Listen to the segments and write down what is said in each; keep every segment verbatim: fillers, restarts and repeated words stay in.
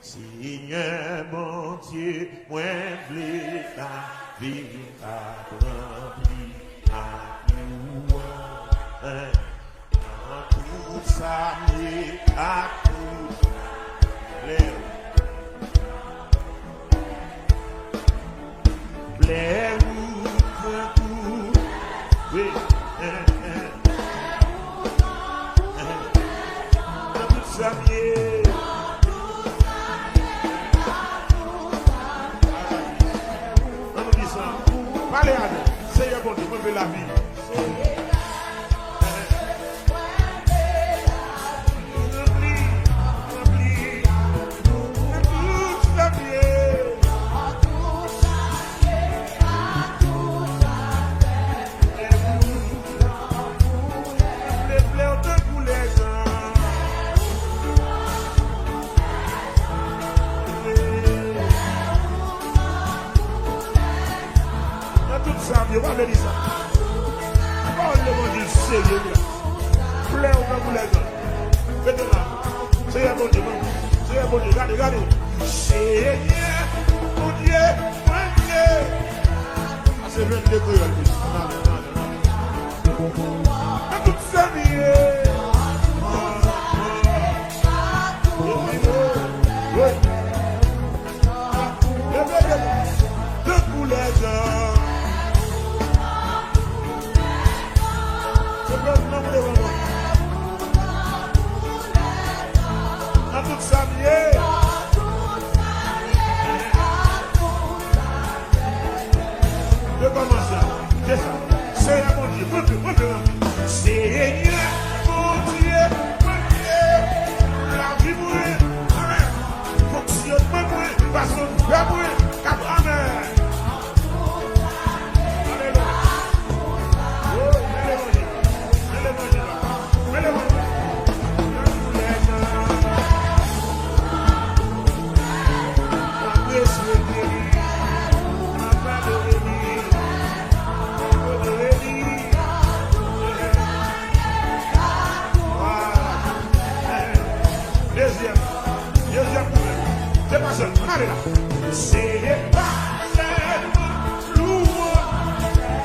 Senyè Bondye, mwen vle lavi m ap ranpli ak lwanj. Nan tout sa m ye ak tout sa m vle. Vle ou tankou, wi, eh, eh. Nan tout sa m ye. Ann nou di sa. Pale avè l. Seyè Bondye, mwen vle lavi. Nan tout sa m ye, pa vle di sa. Pawòl levanjil serye wi la. Flè w nan koulè zòn. Mete la. Seyè Bondye, mwen. Seyè Bondye, gade, gade. Seyè Bondye, mwen ye. Sa se vennde kreyòl, wi. Nan tout sa m ye. Wi. Tankou lèzòm. Se pèp nan m devan mwen. Nan tout sa m ye. Rekòmanse. Se sa. Seyè Bondye, mwen vle, mwen vle ranpli. Seyè Bondye, mwen vle lavi mwen. Amèn. Fonksyonman mwen, fason m fè mwen, kap, amèn. Alelouya. Oh, men levanjil. Men levanjil la. Men levanjil la. Nan tout lèzòm. Apresye li. Adore li. Adore li. Dezyèm. Dezyèm kouvèti. Se pa sèl. Ann ale la. Se pa sèlman louanj.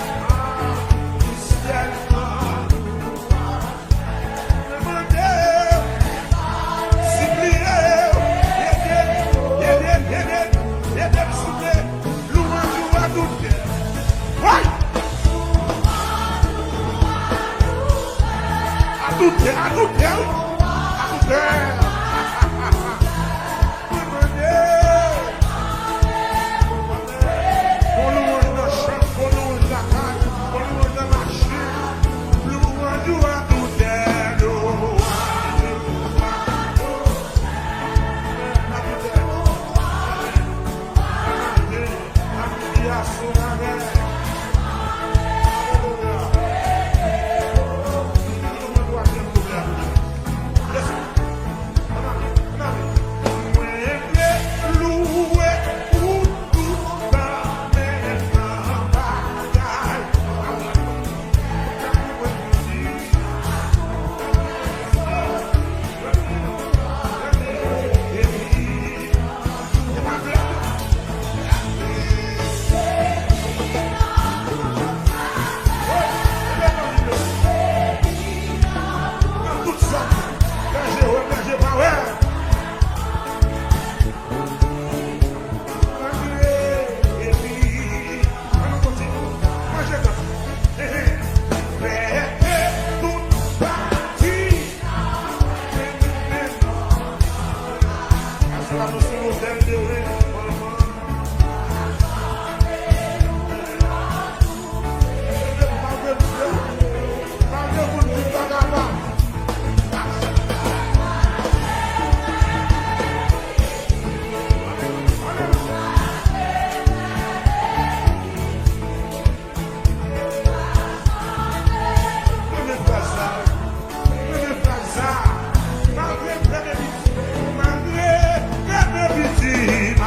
Sèlman mande, sipliye, ede, ede, ede, ede m souple. Louanj ou a tout tè. Woy! A tout tè, a tout tè, wi. A tout tè. Mwen mande. Bon louanj nan chanm, bon louanj lakay, bon louanj nan machin. Louanj ou a tout tè, louanj ou a tout tè. A tout tè. Premye fraz sa, premye fraz sa, malgre premye pitit, malgre premye pitit,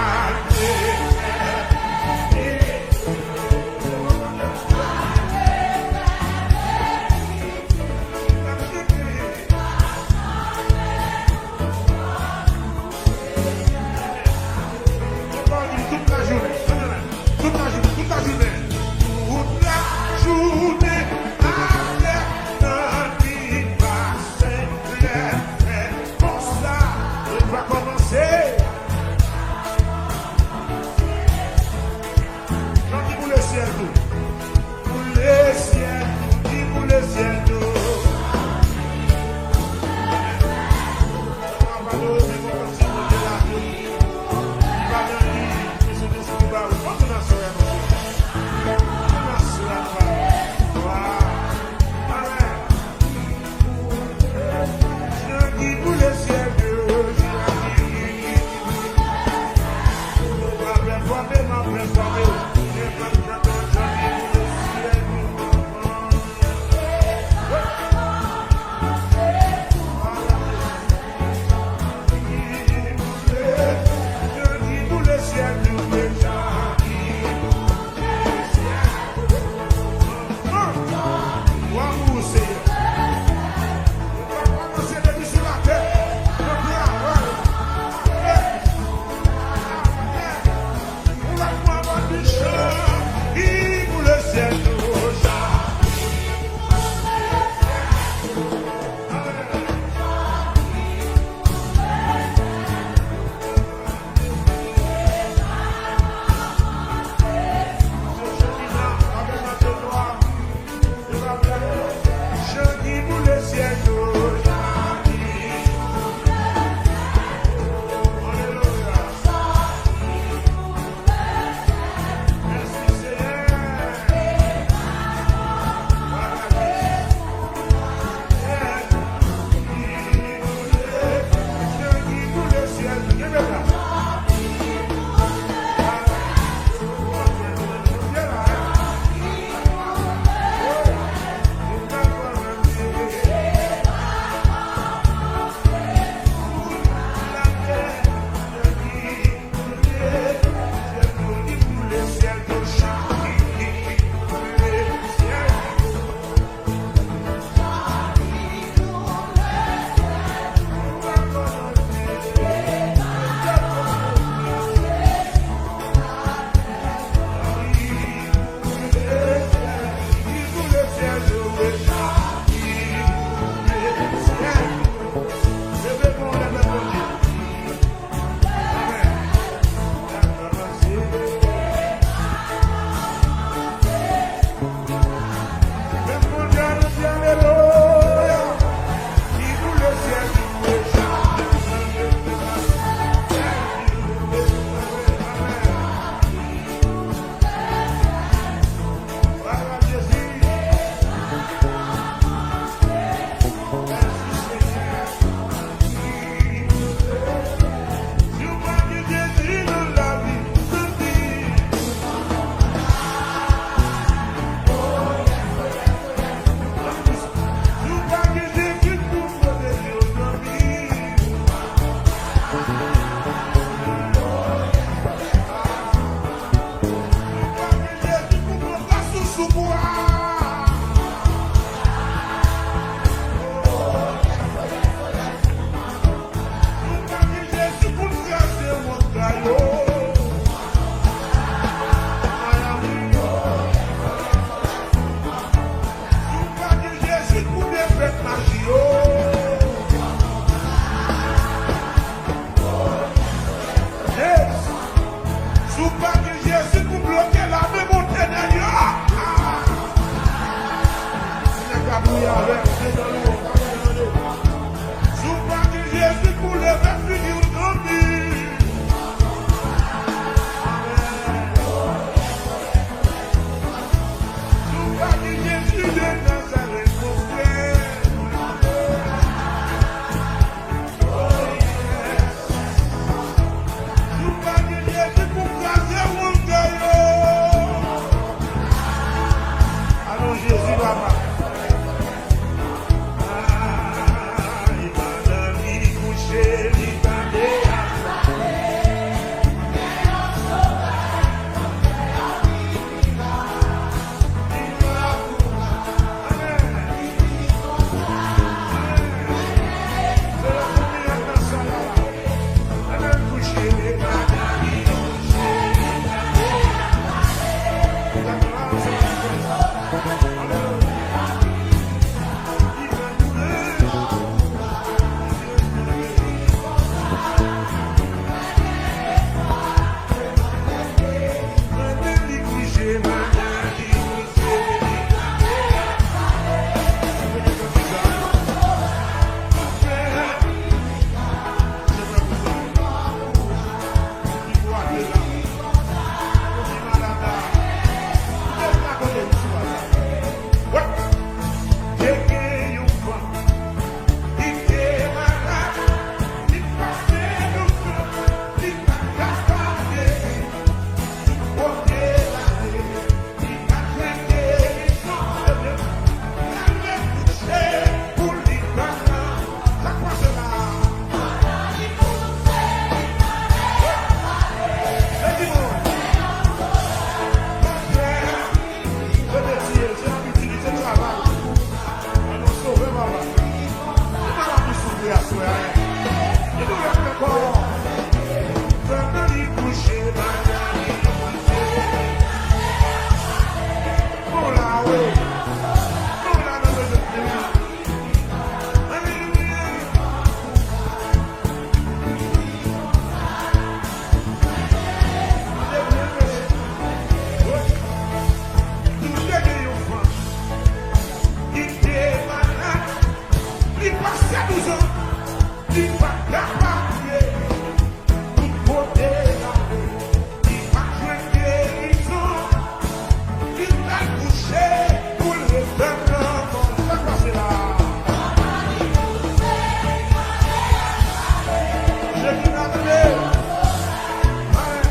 Jezi pou pran plas ou sou kwa. Nou pa gen Jezi pou n kraze wanga yo. Mayanmi. Si w pa gen Jezi pou defèt maji yo. Hey! Si w pa gen Jezi pou bloke lame monte nèg yo. Nèg la bouyi avè m, se nan lou, pa tande. Si w pa gen Jezi pou leve figi w kanpe. Amèn. Si w pa gen Jezi de Nazarèt, mon frè. Oh, yes. Si w pa gen Jezi pou kraze wanga yo. Alon Jezi, papa. Ay, pandan li kouche, li pa dezole. Li pa kouraj. Amèn. Amèn. Se la premye nan sa la. Amèn. Kouche, li pa dezole. Te gen yon fanm ki te malad, li pase douz an, li pa t kapab geri. Tout kote l ale, li pa t jwenn gerizon. Ebyen, l al kouche pou li pa nan. Sa k pase la? Mwen di nou, Bondye, Bondye, se abitid, se travay. Ann nou sove, papa. Li pa la pou soufri aswè a. Li doulè ankò. Pandan li kouche, pandan li kouche. Nou la, wi. Nou la nan prezans li, wi. Alelouya. Tande byen, mesye. Wi. Nou te gen yon fanm ki te malad. Li pase douz an. Li pa t kapab geri. Tout kote l ale, li pa t jwenn gerizon. Li t al kouche pou l ret nan lanmò. Sa k pase la? Jezi Nazarèt. Amèn.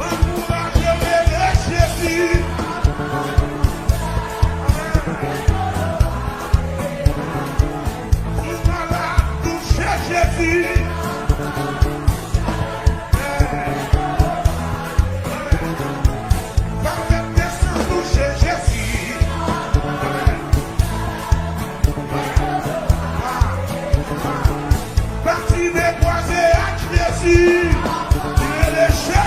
Ankouraje, rele Jezi. Ou malad, touche Jezi. Pati de kwaze ak Jezi. Rele Jezi.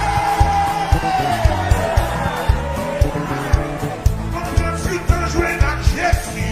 Konn pran ti tan jwenn ak Jezi.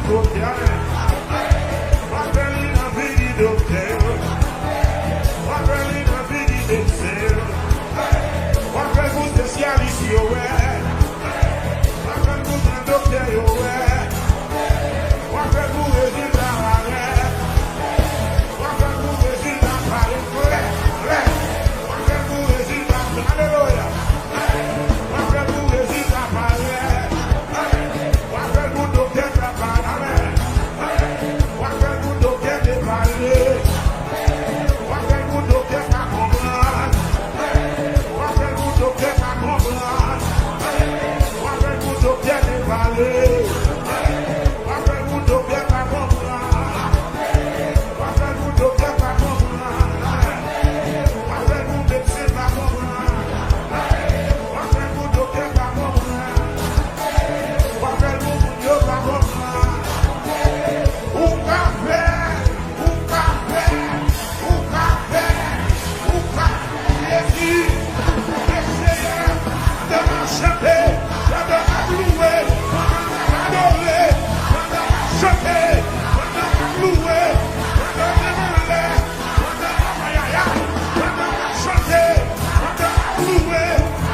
Doktè, w ap fè li nan figi doktè yo. W ap fè li nan figi medsen yo. W ap fè l pou espesyalis yo wè. W ap fè l pou gran doktè yo wè. W ap fè l pou rezilta parèt. W ap fè l pou rezilta parèt klè, klè. W ap fè l pou rezilta, alelouya. W ap fè l pou rezilta parèt. W ap fè l pou doktè travay. Amèn. W ap fè l pou doktè te pale. W ap fè l pou doktè pa konprann. W ap fè l pou doktè pa konprann. W ap fè l pou doktè te pale. W ap fè l pou doktè pa konprann. W ap fè l pou doktè pa konprann. W ap fè l pou medsen pa konprann. W ap fè l pou doktè pa konprann. W ap fè l pou moun yo pa konprann. Ou ka fè l, ou ka fè l, ou ka fè l, ou ka fè l. Jezi, Seyè, pandan m ap chante, pandan m ap louwe, pandan m ap adore, pandan m ap chante, pandan m ap louwe, pandan m ap anlè, pandan m ap ayayay, pandan m ap chante, pandan m ap louwe,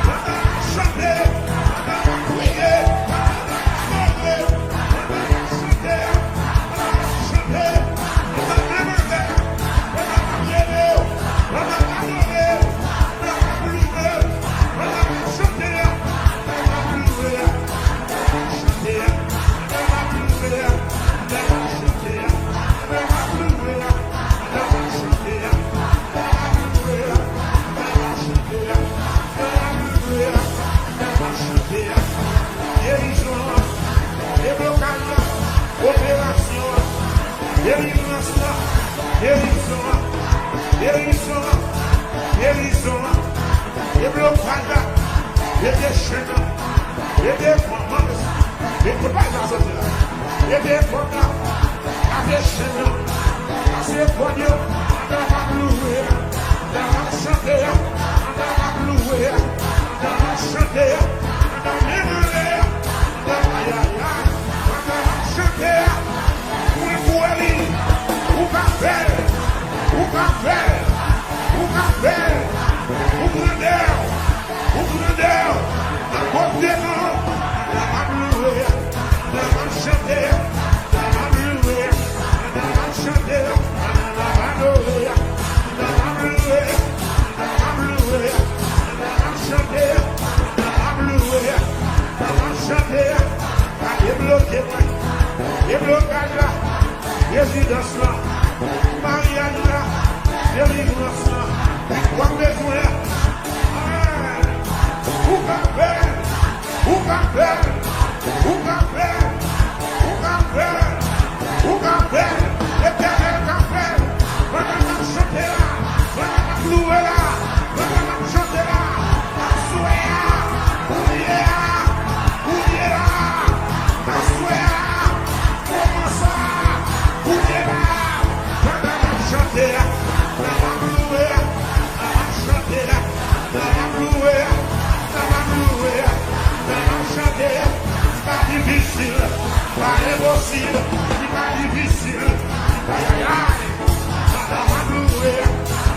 pandan m ap chante, pandan m ap priye, pandan m ap adore, pandan m ap chante, pandan m ap chante, pandan m ap anlè, pandan m ap rele, pandan m ap adore, pandan m ap louwe, pandan m ap chante, pandan m ap louwe, pandan m ap chante, pandan m ap louwe, pandan m ap chante, pandan m ap louwe, pandan m ap chante, pandan m ap louwe, pandan m ap chante, pandan m ap louwe, pandan m ap chante. Gerizon an, deblokaj la, operasyon an, delivrans la, gerizon an, gerizon an, gerizon an, deblokaj la, leve chenn nan, leve kòmans, leve bay la soti la, leve kòd la, lave chenn nan, kase kòd yo, pandan m ap louwe a, pandan m ap chante a, pandan m ap louwe a, pandan m ap chante a, pandan m ap menm anlè a, pandan m ap ayayay, pandan m ap chante a, moun kwè li, ou ka fè l, ou ka fè l, ou ka fè l, ou grandè, ou grandè, akoz de non, pandan m ap louwe a, pandan m ap chante a, pandan m ap louwe a, pandan m ap chante a, pandan m ap adore a, pandan m ap louwe a, pandan m ap louwe a, pandan m ap chante a, pandan m ap louwe a, pandan m ap chante a, ka debloke mwen, deblokaj la, rezidans lan, maryaj la, delivrans lan, w ap bezwen a. Ou ka fè l, ou ka fè l, ou ka fè l, ou ka fè l, ou ka fè l, Letènèl ka fè l. Pandan m ap chante la, pandan m ap louwe la, pandan m ap chante la, aswè a, kounye a, kounye a, aswè a, kòmanse a, kounye a, pandan m ap chante a, pandan m ap louwe a, pandan m ap chante a, pandan m ap louwe a, pandan m ap louwe a, pandan m ap chante a, li pa difisil, li pa enposib, li pa difisil, li pa ayayay. Pandan m ap louwe a,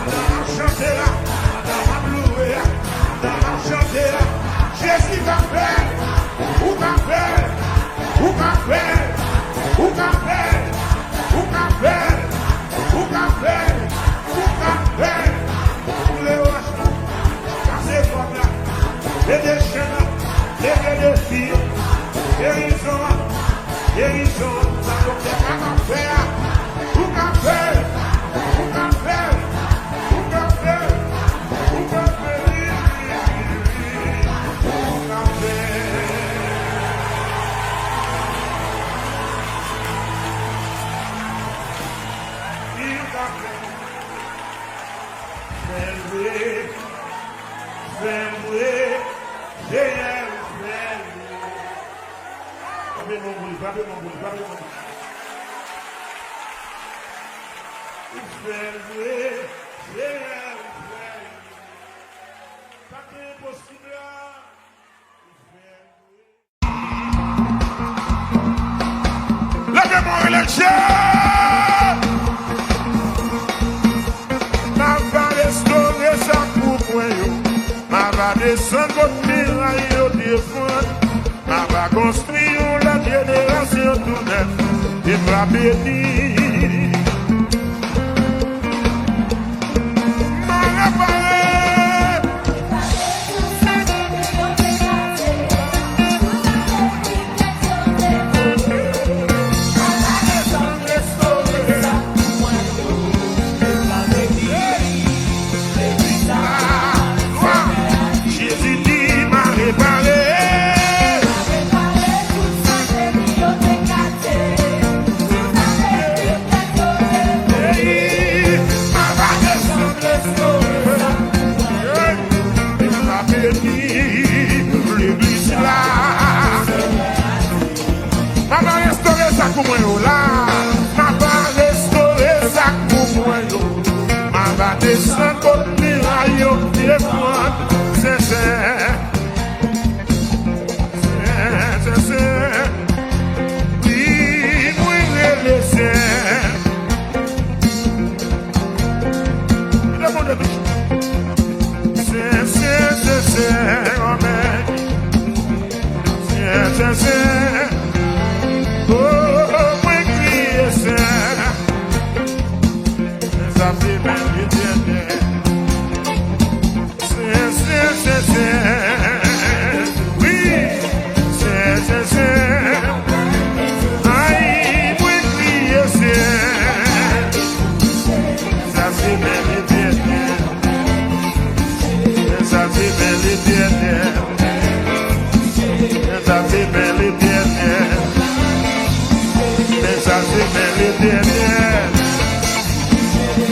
pandan m ap chante a, pandan m ap louwe a, pandan m ap chante a, Jezi ka fè l, ou ka fè l, ou ka fè l, ou ka fè l, ou ka fè l, ou ka fè l, ou ka fè l. Boule wòch la, kase kòd la, leve chenn nan, leve defi, gerizon an, gerizon an, sa doktè pa ka fè a, ou ka fè l, ou ka fè l, ou ka fè l, ou ka fè l, ou ka fè l. Fè l vre, fè l vre, Senyè, fè l vre. Frape men w pou li, frape men w pou li, frape men w pou li. Ou fè l vre, Senyè, ou fè l vre. Sa k enposib la, ou fè l vre. Leve Mwen rele Jezi! M ava restore sa k pou mwen yo. M ava desann kot miray yo te fran. M ava konstwi yon lòt jenerasyon tou nèf. E m va beni. M a repare. Jezi di, m a repare. Ey, m a bate san blese. Ey, m a beni legliz la. M a restore sa k pou mwen yo la. M a restore sa k pou mwen yo. M a desann kot miray yo te fran. Sensè. Sensè, sensè. Wi, mwen rele sensè. Sensè, sensè, sensè, sensè. Oh, mwen kriye sensè. Sensè, sensè, sensè. Sensè, sensè, sensè. Wi, sensè, sensè. Ay, mwen kriye sensè. Sa se men Letènèl. Sa se men Letènèl. Sa se men Letènèl. Men sa se men Letènèl.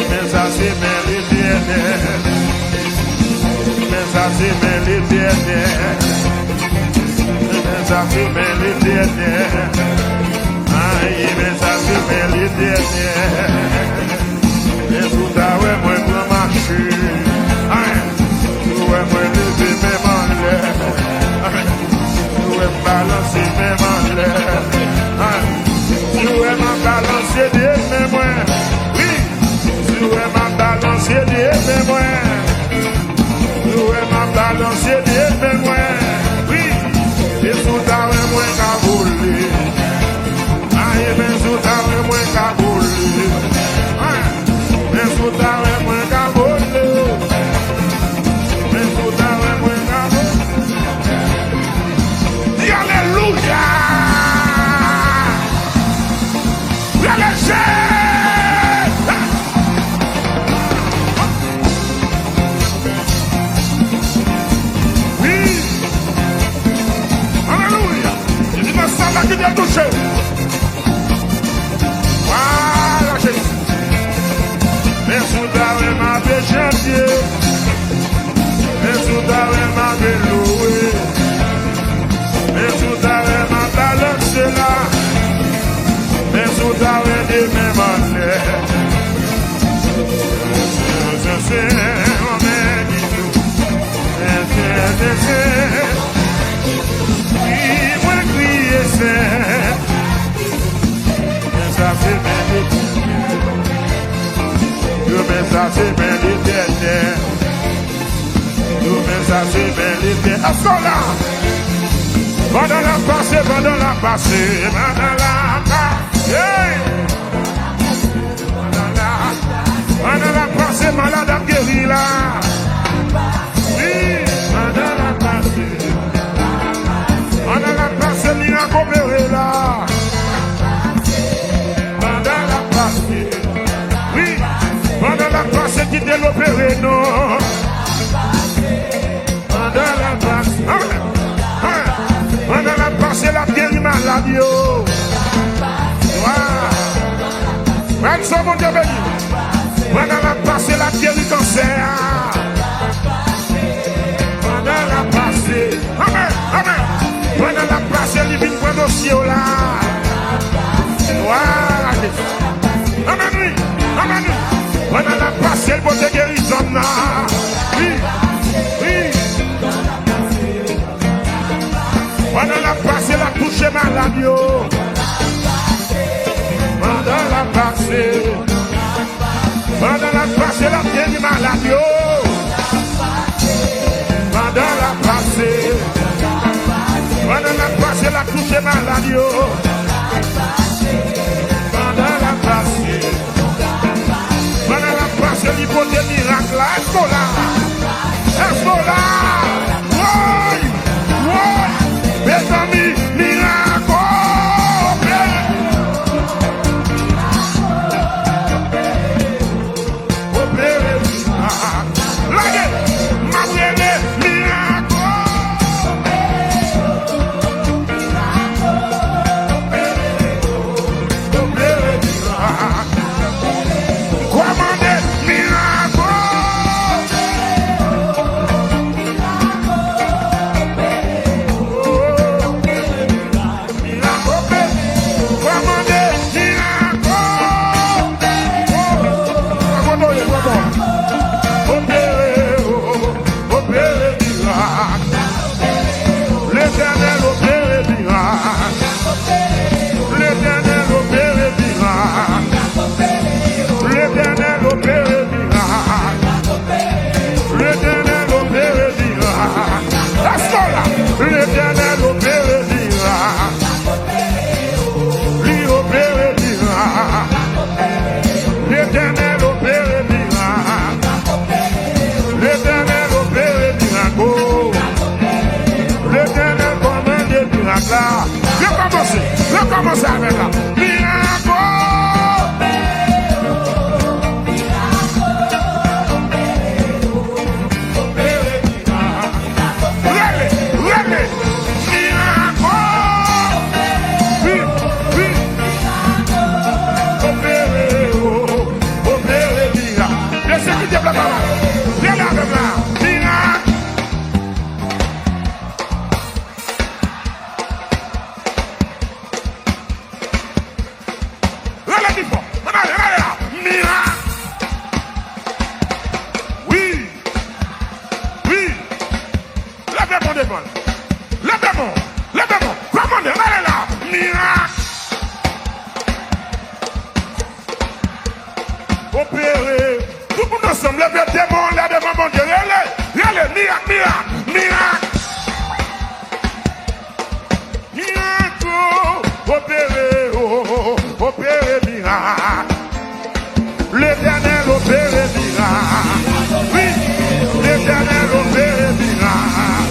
Men sa se men Letènèl. Men sa se men Letènèl. Men sa se men Letènèl. Ay, men sa se men Letènèl. Men si w ta wè mwen pran mache. Ay, si w wè mwen leve men m anlè. Ay, si w wè m balanse men m anlè. Ay, si w wè m ap balanse de men mwen. Wi. Si w wè m ap balanse de men mwen. Si w wè m ap balanse de men mwen. Wi. E si w ta wè mwen ka vole. Ay, men si w ta wè mwen ka vole. Ay, men si w ta wè mwen ka vole. Men si w ta wè mwen ka vole. Di alelouya! Rele Jezi! Wi! Alelouya! Jezi nan sal la ki te touche. Vwala Jezi. Men si w ta wè m ap chante. Men si w ta wè m ap louwe. Men si w ta wè m ap balanse la. Men si w ta wè de men m anlè. Sensè, sensè, sensè, sensè. Wi, mwen kriye sensè. Men sa se men Letènèl. Yo, men sa se men Letènèl. Yo, men sa se men Letènèl. Èske w la? Pandan l ap pase, pandan l ap pase, pandan l ap pase. Pandan l ap pase, malad ap geri la. Wi, pandan l ap pase. Pandan l ap pase, mirak opere la. Pandan l ap pase. Wi, pandan l ap pase, kite l opere non. Pandan l ap pase. Amèn. Amèn. Pandan l ap pase, l ap geri malad yo. Wa. Mèt sa Bondye beni. Pandan l ap pase, l ap geri kansè a. Pandan l ap pase. Amèn. Amèn. Pandan l ap pase, li vin pran dosye w la. Wa. Amèn, wi. Amèn, wi. Pandan l ap pase, l pote gerizon nan. Wi. Wi. Pandan l ap pase, l ap touche malad yo. Malad yo. Pandan l ap pase. Pandan l ap pase, li pote mirak la. Èske w la? Èske w la? Woy! Woy! Mezanmi, mirak opere. Opere mirak. Lage! M ap rele mirak. Opere mirak. Kòmande mirak. Mirak opere, kòmande mirak opere. Opere, opere mirak. Letènèl opere mirak. Letènèl opere mirak. Letènèl opere mirak. Letènèl opere mirak. Èske w la? Letènèl opere mirak. Li opere mirak. Letènèl opere mirak. Letènèl opere mirak. Oh. Letènèl kòmande mirak la. Rekòmanse. Rekòmanse avèk la. Mirak. Oh. Rele, rele. Mirak. Wi, wi. Opere, oh, opere mirak. Mesye ki te plante la. Rele avè m la. Mirak. Rele pi fò. Ann ale, ann ale la. Mirak. Wi. Wi. Leve men w devan l. Leve men w. Leve men w. Kòmande, ann ale la. Mirak. Opere. Tout moun ansanm, leve de men w la devan Bondye. Rele, rele, mirak, mirak, mirak. Mirak, oh, opere, oh, opere mirak. Letènèl opere mirak. Wi, Letènèl opere mirak.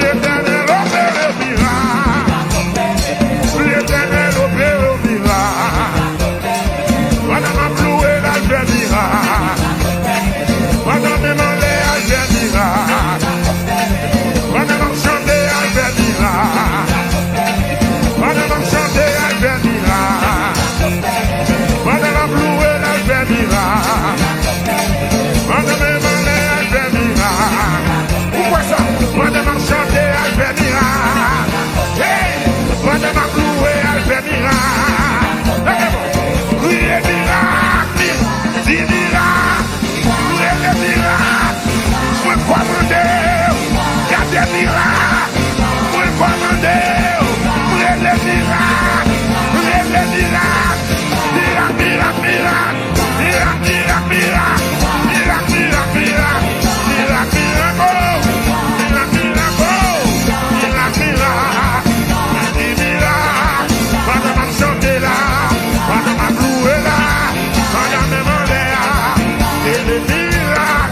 Letènèl opere mirak. Letènèl opere mirak. Pandan m ap louwe l, al fè mirak. Pandan men m anlè, al fè mirak. Pandan m ap chante, al fè mirak. Pandan m ap chante, al fè mirak. Pandan m ap louwe l, al fè mirak. Pandan men m anlè, al fè mirak. Ou kwè sa? Pandan m ap chante, al fè mirak. Hey! Pandan m ap louwe, al fè mirak. Leve men w. Kriye mirak, di mirak. Rele mirak. Mwen kòmande w. Gade mirak. Mwen kòmande w. Rele mirak. Rele mirak. Mirak, mirak, mirak. Mirak, mirak, mirak. Mirak, mirak, mirak. Mirak, mirak, oh. Mirak, mirak, oh. Mirak, mirak. Di mirak. Pandan m ap chante la. Pandan m ap louwe la. Pandan men m anlè a. Rele mirak.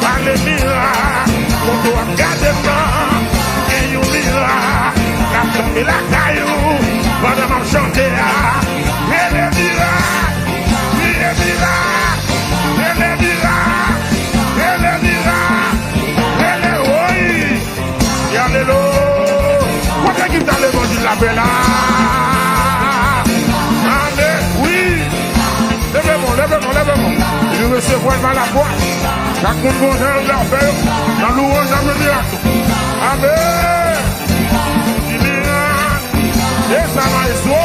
Pale mirak. Kote w ap gade m nan. Gen yon mirak. L ap tonbe lakay ou. Pandan m ap chante a. Rele mirak. Rele mirak. Rele mirak. Rele mirak. Rele, woy. Alelouya. Kote gita levanjil la fè la? Amen. Wi. Leve men w, leve men w, leve men w. Li resevwa l pa lafwa. Chak moun gon jan l fè yo. Nan louwanj, nan mirak. Amen. Di mirak. E sa, maestro.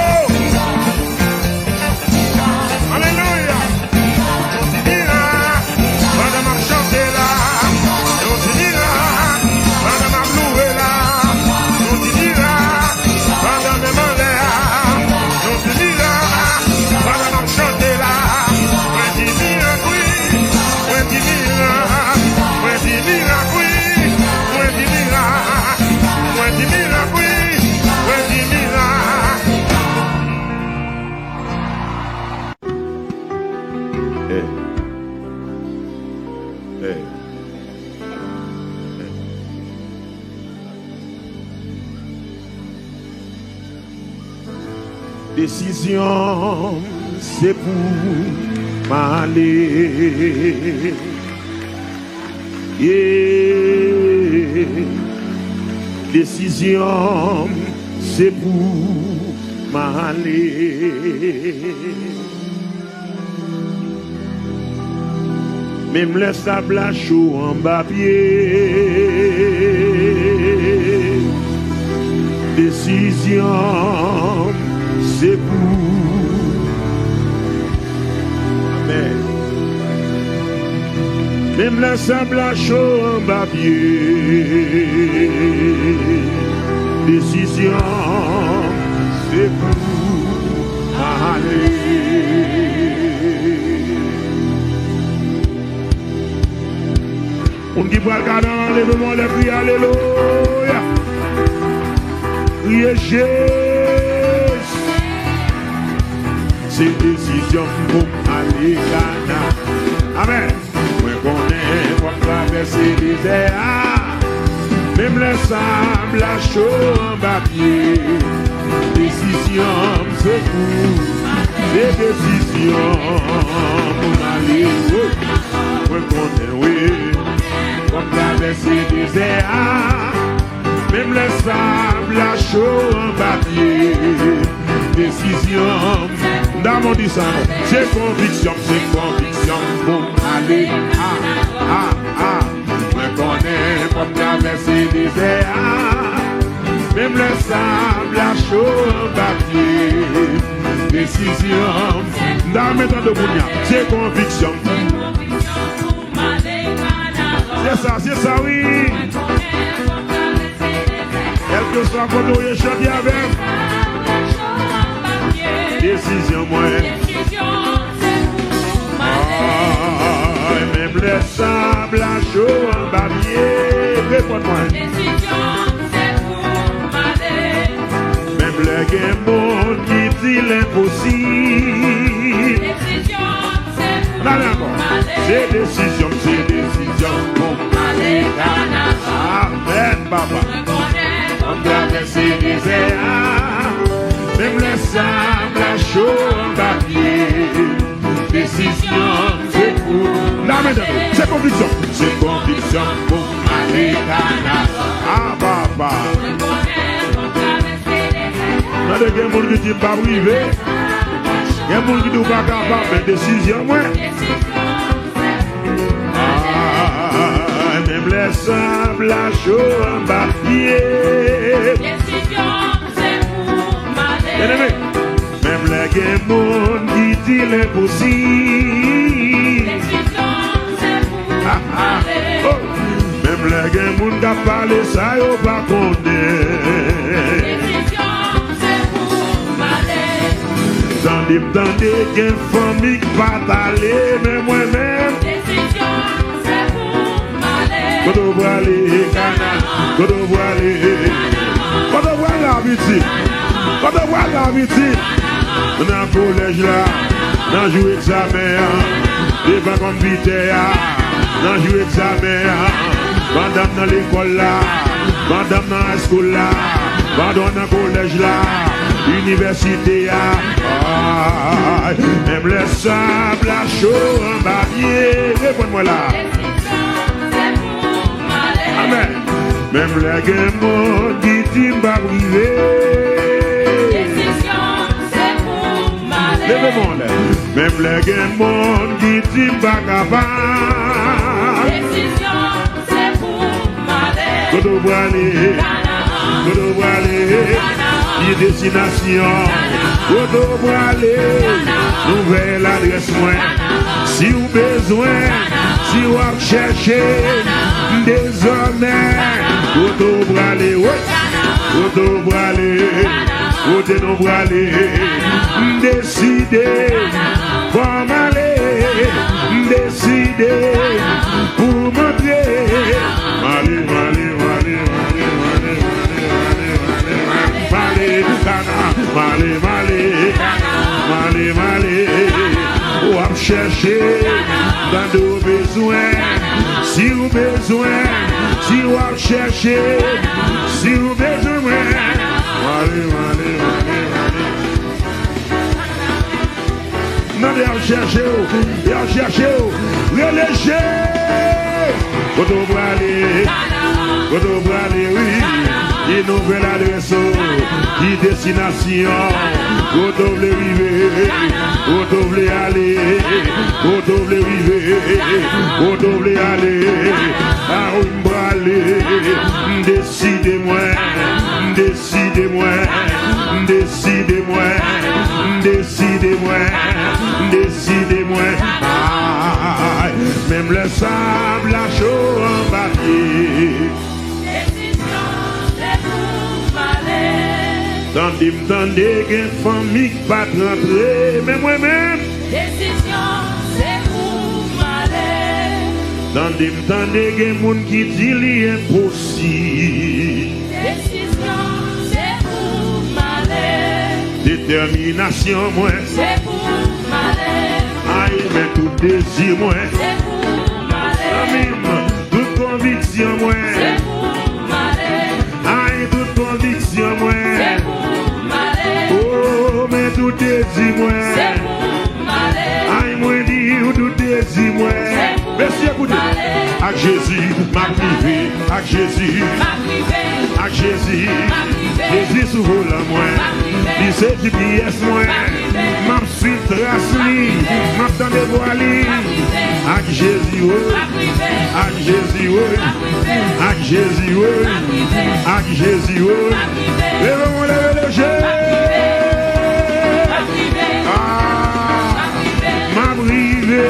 Alelouya. Yon ti mirak. Pandan m ap chante la. Yon ti mirak. Pandan m ap louwe la. Yon ti mirak. Pandan men m anlè a. Yon ti mirak. Pandan m ap chante la. Mwen di mirak wi. Mwen di mirak. Mwen di mirak wi. Mwen di mirak. Mwen di mirak wi. Desizyon m se pou m ale. Yeah. Desizyon m se pou m ale. Menm lè sab la cho anba pye, desizyon m se pou. Amèn. Menm lè sab la cho anba pye, desizyon m se pou ale. Moun ki pral Kana, leve men w anlè, kriye alelouya. Kriye Jezi. Se desizyon m pou m ale Kana. Amèn. Mwen konnen w ap travèse dezè a. Menm lè sab la cho anba pye, desizyon m se pou, se desizyon pou m ale. Wi. Mwen konnen, wi, w ap travèse dezè a. Menm lè sab la cho anba pye, desizyon m, m ta di sa, se konviksyon m, se konviksyon m pou m ale. A, a, a. Mwen konnen w ap travèse dezè a. Menm lè sab la cho anba pye, desizyon m, m ta renmen tande w kounye a. Se konviksyon m. Se sa, se sa, wi. Kèlkeswa kote w ye, chante avè m. Desizyon mwen. Ay, menm lè sab la cho anba pye. Reponn mwen. Menm lè gen moun ki di l enposib. N ale ankò. Se desizyon m, se desizyon m pou m ale Kana. Amèn, papa. Mwen konnen pou m travèse dezè a. Menm lè sab la cho anba pye, desizyon m se pou m. N ap tande. Se konviksyon m, se konviksyon m pou m ale Kana. A, papa. Mwen konnen pou m travèse Tande, gen moun ki di m p ap rive. Gen moun ki di w pa kapab, men desizyon mwen. Ah, menm lè sab la cho anba pye. Byeneme, menm lè gen moun ki di l enposib. Ah, ah, oh. Menm lè gen moun k ap pale sa yo pa konnen. Tande m tande gen fanmi k pa t ale, men mwen menm. Kote w prale? Kana. Kote w prale? Kote w pral la, pitit? Kote w pral la, pitit? Nan kolèj la, nan jou egzamen an, devan konpitè a, nan jou egzamen an, pandan m nan lekòl la, pandan m nan high school la, pandan w nan kolèj la, inivèsite a. Ay, menm lè sab la cho anba pye. Reponn mwen la. Amèn. Menm lè gen moun ki di m p ap rive. Leve men w anlè. Menm lè gen moun ki di m pa kapab. Kote w prale? Kote w prale? Ki destinasyon? Kote w prale? Nouvèl adrès mwen. Si w bezwen, si w ap chèche m dezòmè, kote w prale? Wi. Kote w prale? Kote nou prale? M deside, fò m ale. M deside pou m antre. M ale, m ale, m ale, m ale, m ale, m ale, m ale, m ale, m ale, Kana, m ale, m ale, m ale, m ale. W ap chèche, tande w bezwen. Si w bezwen, si w ap chèche, si w bezwen mwen. M ale, m ale, m ale, m ale. Y ap chèche w, y ap chèche w. Rele Jezi. Kote w prale? Kote w prale, wi. Ki nouvèl adrès ou? Ki destinasyon? Kote w vle rive? Kote w vle ale? Kote w vle rive? Kote w vle ale? A wi, m prale. M deside mwen. M deside mwen. M deside mwen. M deside mwen. M deside mwen. Ay, menm lè sab la cho anba pye. Desizyon, se pou m ale. Tande m tande gen fanmi k pa t rantre, men mwen menm. Desizyon, se pou m ale. Tande m tande gen moun ki di li enposib. Desizyon, se pou m ale. Detèminasyon mwen. Se pou m ale. Ay, men tout dezi mwen. Se pou m ale. Zanmi m, tout konviksyon mwen. Se pou m ale. Ay, tout konviksyon mwen. Se pou m ale. Oh, men tout dezi mwen. Se pou m ale. Ay, mwen di w tout dezi mwen. Se pou m ale. Mesye, koute. Ak Jezi, m ap rive. Ak Jezi. M ap rive. Ak Jezi. M ap rive. Jezi sou volan mwen. M ap rive. Li se G P S mwen. M ap rive. M ap suiv tras li. M ap tande vwa li. Ak Jezi, wi. Ak Jezi, wi. Ak Jezi, wi. Ak Jezi, wi. Leve mwen, leve leje. Ah, m ap rive.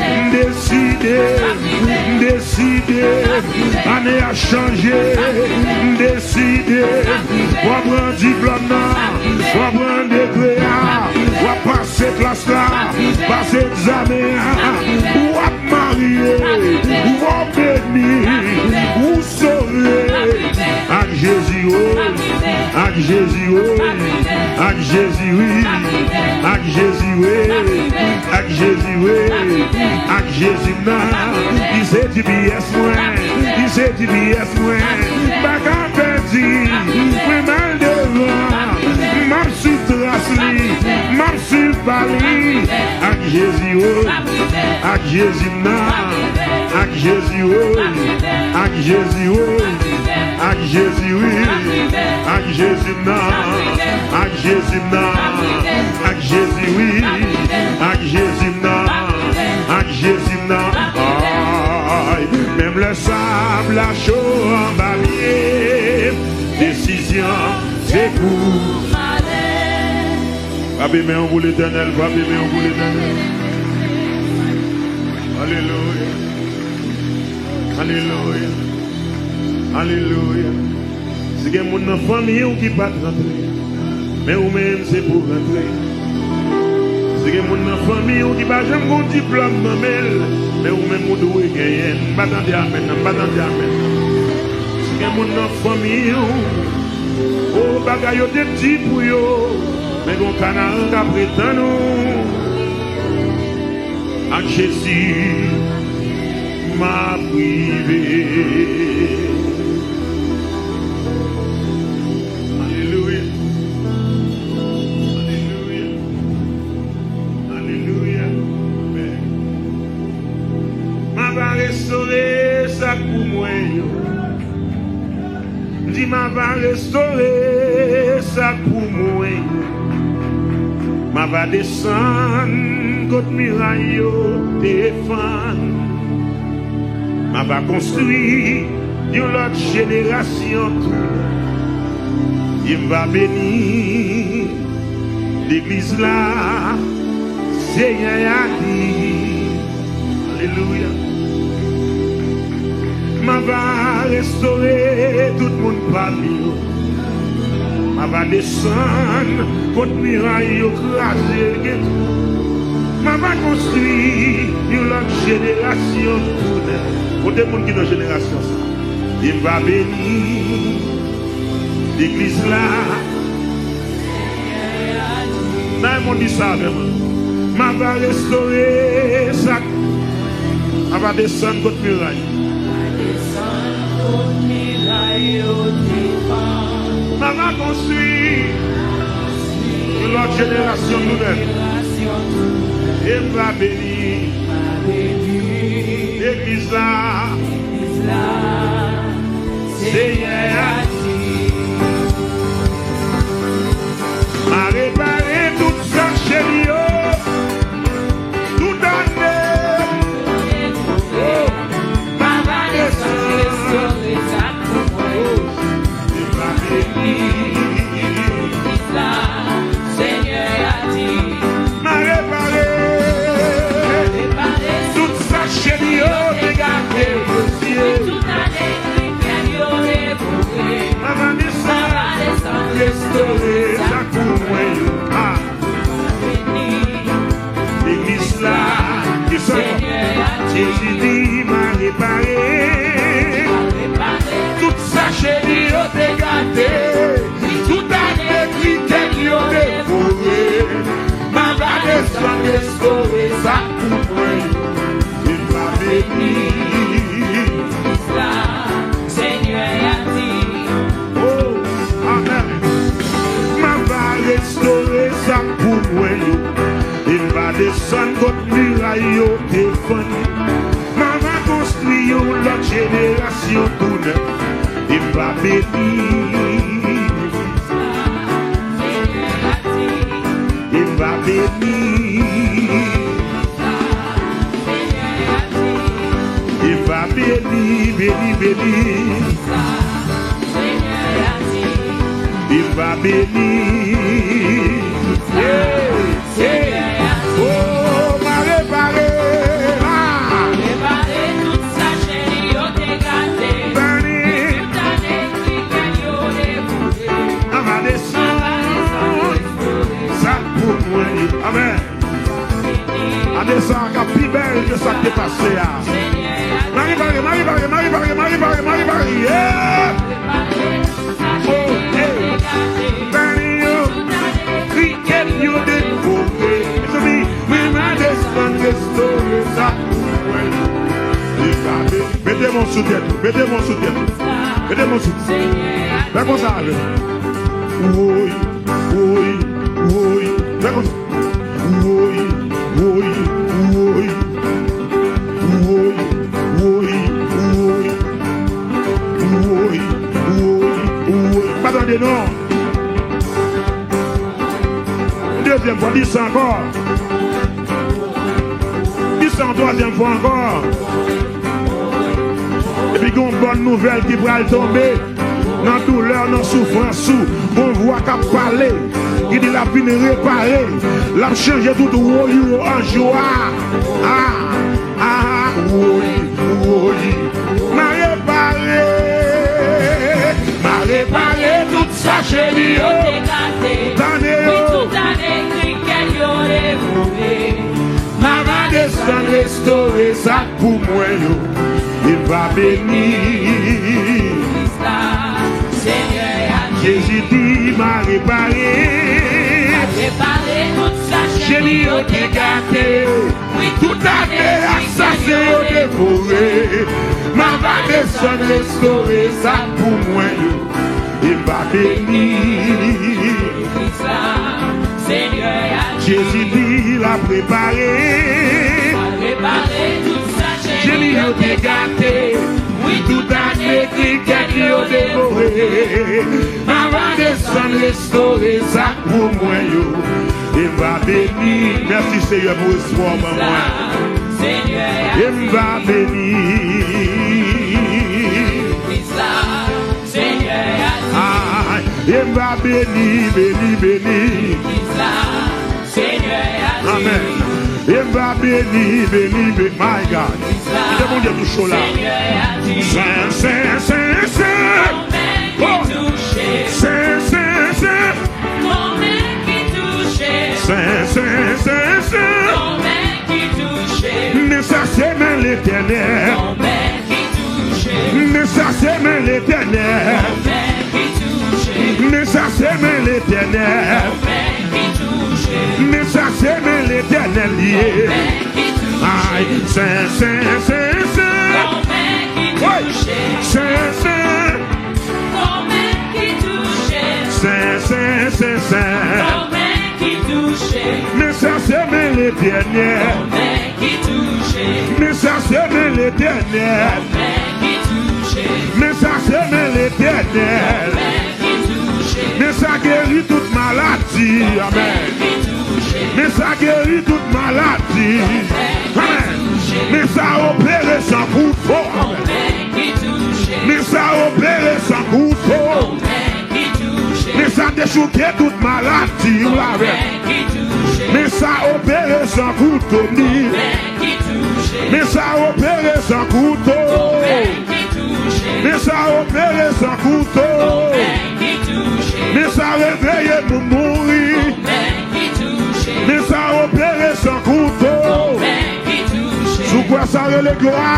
M deside. M deside. Ane a chanje. M deside. W ap pran diplòm nan. W ap pran dekrè a. W ap pase klas la. Pase egzamen an. W ap marye. W ap beni. W sove. Ak Jezi, wi. Ak Jezi, wi. Ak Jezi, wi. Ak Jezi, wi. Ak Jezi, wi. Ak Jezi m nan. Li se G P S mwen. Li se G P S mwen. M pa ka pèdi. Mwen m al devan. M ap suiv tras li. M ap suiv pa li. Ak Jezi, wi. Ak Jezi m nan. Ak Jezi, wi. Ak Jezi, wi. Ak Jezi, wi. Ak Jezi m nan. Ak Jezi m nan. Ak Jezi, wi. Ak Jezi m nan. Ak Jezi m nan. Ay, menm lè sab la cho anba pye m. Desizyon, se pou. Frape men w pou Letènèl, frape men w pou Letènèl. Alelouya. Alelouya. Alelouya. Si gen moun nan fanmi w ki pa t rantre, men ou menm se pou w rantre. Si gen moun nan fanmi w ki pa janm gon diplòm nan men l, men ou menm ou dwe genyen l. M pa tande amèn nan, m pa tande amèn nan. Si gen moun nan fanmi w, o, bagay yo te di pou yo, men gon Kanaran k ap retann ou. Ak Jezi, m ap rive. Alelouya. Alelouya. Alelouya. Amèn. M ap restore sa k pou mwen yo. M di, m ava restore sa k pou mwen. M ava desann kot miray yo te fann. M ava konstwi yon lòt jenerasyon tou. E m va beni legliz la, Senyè a di. Alelouya. M ava restore tout moun pa m yo. M ava desann kot miray yo kraze gen twou. M ava konstwi yon lòt jenerasyon tou nèf. Kote moun ki nan jenerasyon sa? E m va beni legliz la. Nan yon moun di sa avè mwen. M ava restore sa. M ava desann kot miray. M ava konstwi yon lòt jenerasyon nou nèf. E m va beni legliz la. Senyè a di, m a repare tout sa cheri yo. Tout ane. Oh, m a va desann. Oh, e m va beni. Senyè a di, m a repare tout sa cheri yo te gate. Tout ane kriken yo devore. M a va desann, restore sa pou mwen yo. Ah. Legliz la, ki sa? Jezi di, m a repare tout sa cheri yo te gate. Tout ane kriken yo devore. M a va desann, restore sa pou mwen yo. E m va beni. Senyè a di, oh, amèn. M a va restore sa pou mwen yo. E m va desann kot miray yo te fann. M a va konstwi yon lòt jenerasyon tou nèf. E m va beni. E m va beni. E m va beni, beni, beni. E m va beni. Hey, hey. Oh, m a repare. Ah. Beni. M a desann. Sa pou mwen. Amèn. Ane sa a ka pi bèl ke sa k te pase a. M a repare, m a repare, m a repare, m a repare, m a repare. Yeah! Oh, hey. Beni yo, kriken yo devore. Mezanmi, mwen m a desann restore sa pou mwen. Mete men sou tèt ou, mete men sou tèt ou. Mete men sou tèt ou. Fè konsa avè m. Woy, woy, woy. Fè konsa. Woy, woy, woy. Woy, woy, woy. Woy, woy, woy. Pa tande non. Dezyèm fwa, di sa ankò. Di sa yon twazyèm fwa ankò. Epi gen yon bòn nouvèl ki pral tonbe. Nan doulè, nan soufrans ou, gon vwa k ap pale, ki di l ap vin repare, l ap chanje tout woyo an jwa. Ah, ah, woy, woy. M a repare, m a repare tout sa cheri yo. Tande yo. M a va desann restore sa pou mwen yo. E m va beni. Jezi di, m a repare. Cheri yo te gate. Tout ane asasen yo devore. M a va desann restore sa pou mwen yo. E m va beni. Jezi di l ap repare. Cheri yo te gate. Wi, tout ane kriken yo devore. M a va desann restore sa k pou mwen yo. E m va beni. Mèsi, Seyè, pou espwa w ban mwen. E m va beni. Ah, e m va beni, beni, beni. Amèn. E m va beni, beni, beni. My God. Kite Bondye touche w la. Sen, sen, sen, sen. Oh. Sen, sen, sen. Sen, sen, sen, sen. Men sa se men Letènèl. Men sa se men Letènèl. Men sa se men Letènèl. Men sa se men Letènèl li ye. Ay, sen, sen, sen, sen. Woy! Sen, sen. Sen, sen, sen, sen. Men sa se men Letènèl. Men sa se men Letènèl. Men sa se men Letènèl. Men sa geri tout maladi. Amèn. Men sa geri tout maladi. Amèn. Men sa opere san kouto. Amèn. Men sa opere san kouto. Men sa dechouke tout maladi. Ou la avè m. Men sa opere san kouto. Men sa opere san kouto. Men sa opere san kouto. Men sa reveye moun mouri. Men sa opere san kouto. Si w kwè sa, rele glwa.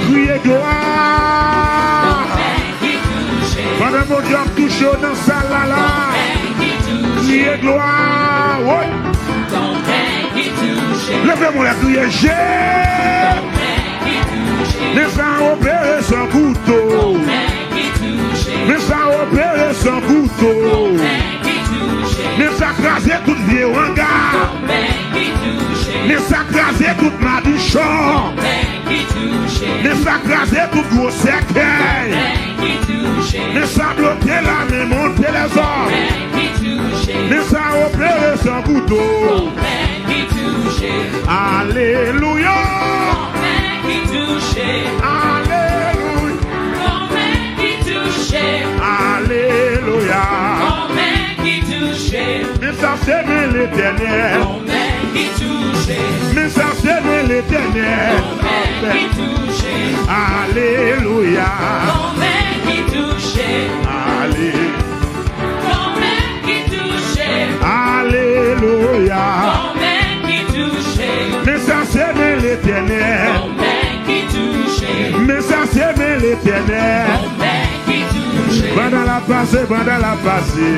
Kriye glwa. Pandan Bondye ap touche w nan sal la la, kriye glwa. Woy. Leve men w la, kriye Je. Men sa opere san kouto. Men sa opere san kouto. Men sa kraze tout vye wanga. Men sa kraze tout madichon. Men sa kraze tout gwo sèkèy. Men sa bloke lamen monte lèzòm. Men sa opere san kouto. Alelouya. Alelouya. Alelouya. Men sa se men Letènèl. Men sa se men Letènèl. Alelouya. Ale. Alelouya. Men sa se men Letènèl. Men sa se men Letènèl. Pandan l ap pase, pandan l ap pase.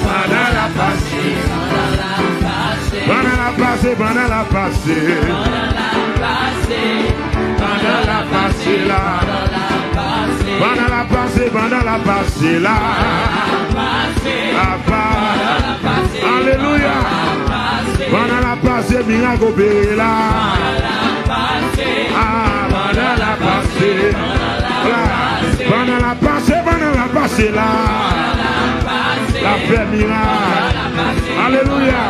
Pandan l ap pase. Pandan l ap pase, pandan l ap pase. Pandan l ap pase la. Pandan l ap pase, pandan l ap pase la. Apa. Alelouya. Pandan l ap pase, mirak opere la. Ah, pandan l ap pase. Pandan l ap pase, pandan l ap pase la. L ap fè mirak. Alelouya.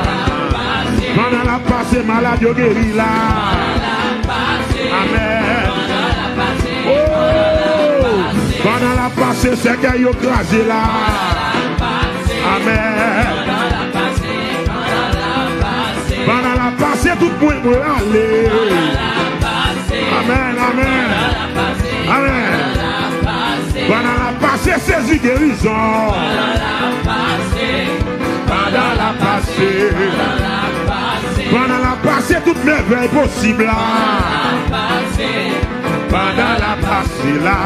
Pandan l ap pase, malad yo geri la. Amèn. Oh! Pandan l ap pase, sèkèy yo kraze la. Amèn. Pandan l ap pase, tout mwen mwen ale. Amèn, amèn. Amèn. Pandan l ap pase, sezi gerizon. Pandan l ap pase. Pandan l ap pase, tout mèvèy posib la. Pandan l ap pase la.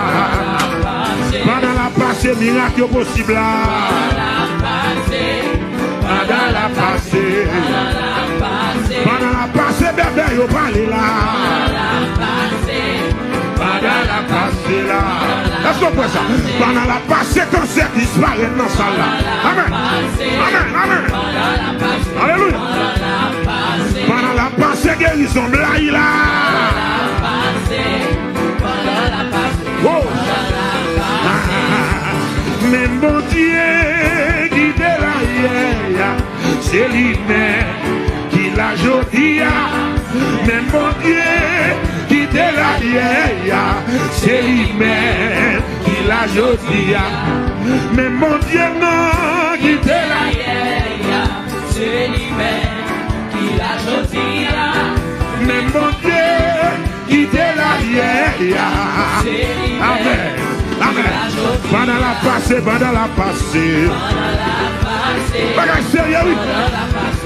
Pandan l ap pase, mirak yo posib la. Pandan l ap pase. Pandan l ap pase, bèbè yo pale la. Pandan l ap pase la. Èske w kwè sa? Pandan l ap pase, kansè disparèt nan sal la. Amèn. Amèn, amèn. Alelouya. Pandan l ap pase, gerizon blayi la. Oh. Menm Bondye ki te la yè a, se li menm ki la jodi a. Menm Bondye ki te la yè a, se li menm ki la jodi a. Menm Bondye nan ki te la yè a, se li menm ki la jodi a. Menm Bondye ki te la yè a. Amèn. Amèn. Pandan l ap pase, pandan l ap pase. Bagay serye, wi.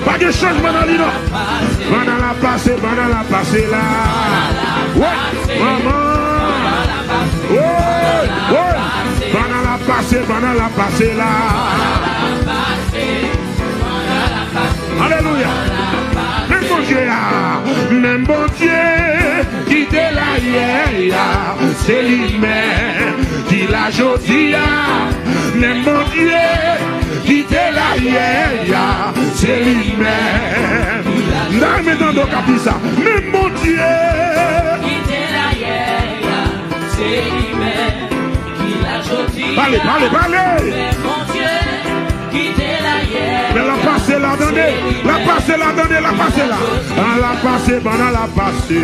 Pa gen chanjman nan li, non. Pandan l ap pase, pandan l ap pase la. Woy, manman. Woy, woy. Pandan l ap pase, pandan l ap pase la. Alelouya. Menm Bondye a, menm Bondye ki te la yè a, se li menm Jodi a, menm Bondye ki te la yè a, se li menm. M ta renmen tande w k ap di sa. Menm Bondye ki te la yè a, se li menm ki la jodi a. Pale, pale, pale. Menm Bondye ki te la yè a. Men l ap pase la, tande. L ap pase la, tande, l ap pase la. An l ap pase, pandan l ap pase.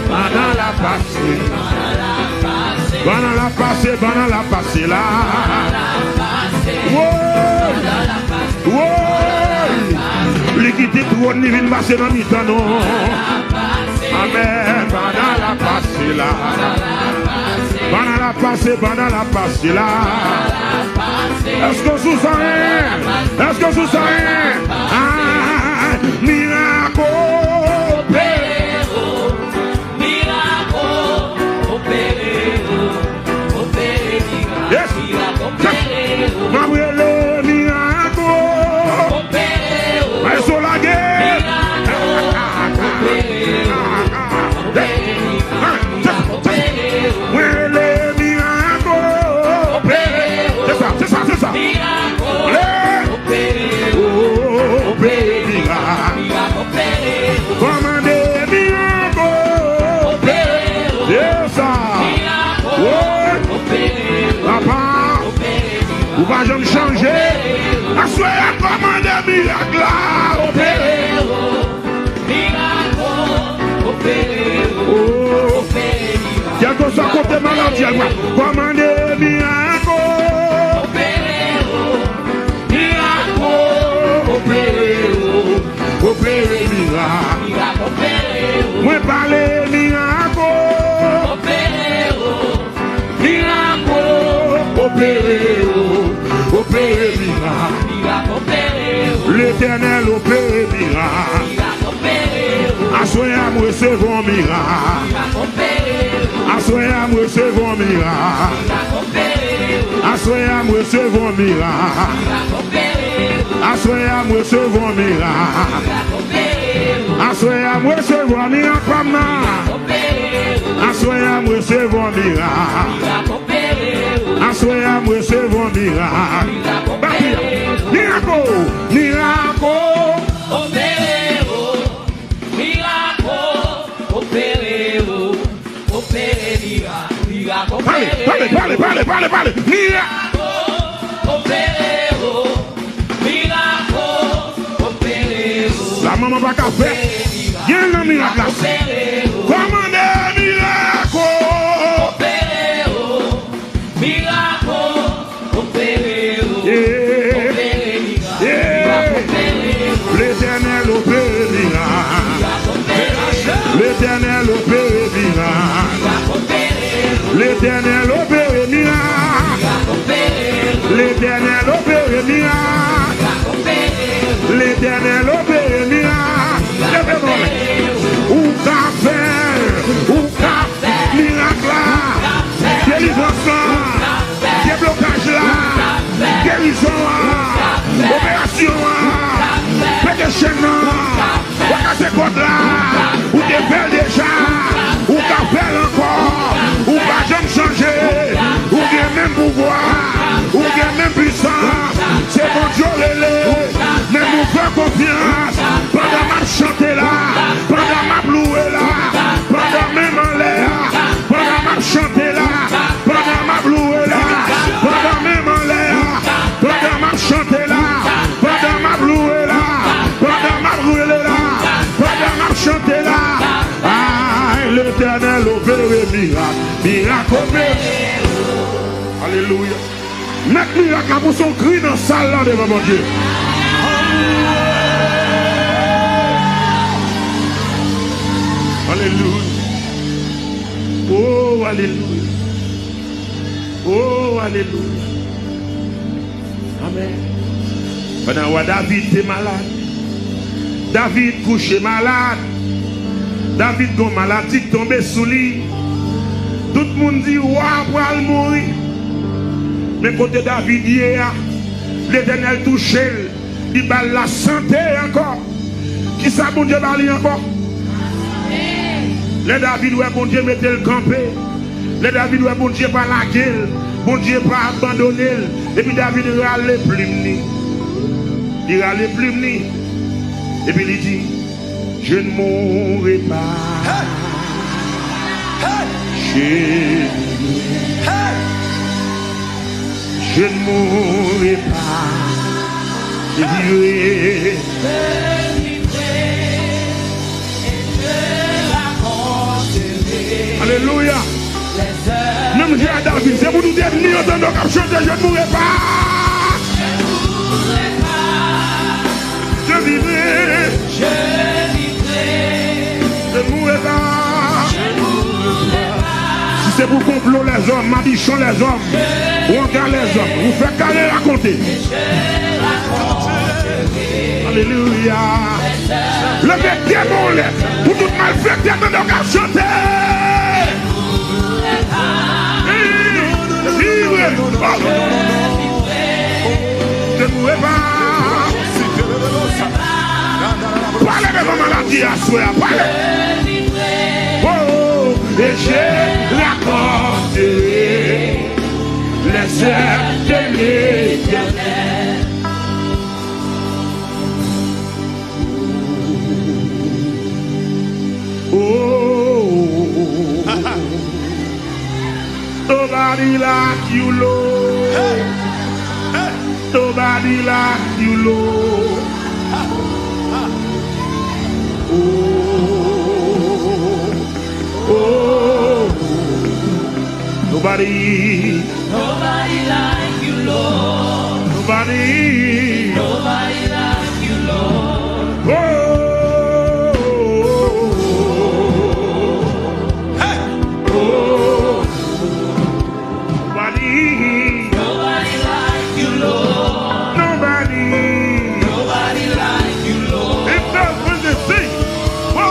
Pandan l ap pase. Pandan l ap pase, pandan l ap pase la. Woy! Woy! Li kite twòn li vin pase nan mitan nou. Amèn. Pandan l ap pase la. Pandan l ap pase, pandan l ap pase la. Èske w sou sa, en? Èske w sou sa, en? Ah, mirak opere. Mirak opere, opere mirak. Yes. Mirak opere. M ap rele mirak. Opere. Maestro lage. Mirak opere, opere mirak. Mirak opere. Mwen rele mirak opere. Se sa, se sa, se sa. Mirak opere. Opere mirak. Kòmande mirak. Se sa. Woy. Papa, ou pa janm chanje. Aswè a, kòmande mirak la. Opere. Mirak, opere, oh, opere mirak. Kèlkeswa kote maladi a ye, kòmande mirak. Opere, mirak, opere, opere mirak. Mirak, opere, mwen pale mirak. Opere, mirak, opere, opere mirak. Letènèl opere mirak. Aswè a m resevwa yon mirak. Aswè a m resevwa yon mirak. Aswè a m resevwa yon mirak. Aswè a m resevwa yon mirak. Aswè a m resevwa mirak pa m nan. Aswè a m resevwa mirak. Aswè a m resevwa mirak. Papi, mirak o, mirak o. Opere o, mirak o, opere o, opere mirak, mirak opere. Pale, pale, pale, pale, pale, pale. Mirak. Mirak o, opere o, mirak o, opere o. Sa manman pa ka fè. Gen nan mirak la. Kòmande mirak o. Opere o, mirak o, opere o. Yeah. Opere mirak. Yeah. Mirak opere o. Letènèl opere mirak. Mirak opere o. Letènèl opere mirak. Mirak opere o. Letènèl opere mirak. Mirak opere o. Letènèl opere mirak. Letènèl opere mirak. Leve men w. Ou ka fè l. Ou ka fè mirak la. Delivrans la. Deblokaj la. Gerizon an. Operasyon an. Pete chèn nan. Ou kase kòd la. Ou te fè l deja. Ou ka fè l ankò. Ou pa janm chanje. Ou gen menm pouvwa. Ou gen menm pwisans. Se Bondye w rele. Men nou fè konfyans. Pandan m ap chante la. Pandan m ap louwe la. Pandan men m anlè a. Pandan m ap chante la. Pandan m ap louwe la. Pandan men m anlè a. Pandan m ap chante la. Pandan m ap louwe la. Pandan m ap rele la. Pandan m ap chante la. Ay, Letènèl opere mirak. Mirak opere. Alelouya. Mèt mirak la pou se yon kri nan sal la devan Bondye. Alelouya. Oh, alelouya. Oh, alelouya. Amèn. Pandan wa David te malad, David kouche malad. David gon maladi k tonbe sou li. Tout moun di wa pral mouri. Men kote David ye a, Letènèl touche l. Li ba l lasante ankò. Kisa Bondye ba li ankò? Lè David wè Bondye mete l kanpe, Lè David wè Bondye pa lage l, Bondye pa abandone l, epi David rale plim li. Li rale plim li, epi li di, Je ne mourrai pas. Je, je ne mourrai pas. Je vivrai. Alelouya. Menm jan a David, se pou tout ènmi yo tande w k ap chante, Je ne mourrai pas. Je vivrai. Je ne mourrai pas. Si se pou konplo lèzòm, madichon lèzòm, wanga lèzòm, ou fè kare rakonte. Alelouya. Leve de men w anlè pou tout malfektè tande w k ap chante. Vibre. Oh. Je ne mourrai pas. Pale devan maladi aswè a, pale. Oh, et je raconterai les œuvres de l'Éternel. Oh, nobody like you, Lord. Nobody like you, Lord. Oh, oh, nobody. Nobody like you, Lord. Nobody. Nobody like you, Lord. Oh, hey. Oh, nobody. Nobody like you, Lord. Nobody. Nobody like you, Lord. Lift up when they sing. Oh.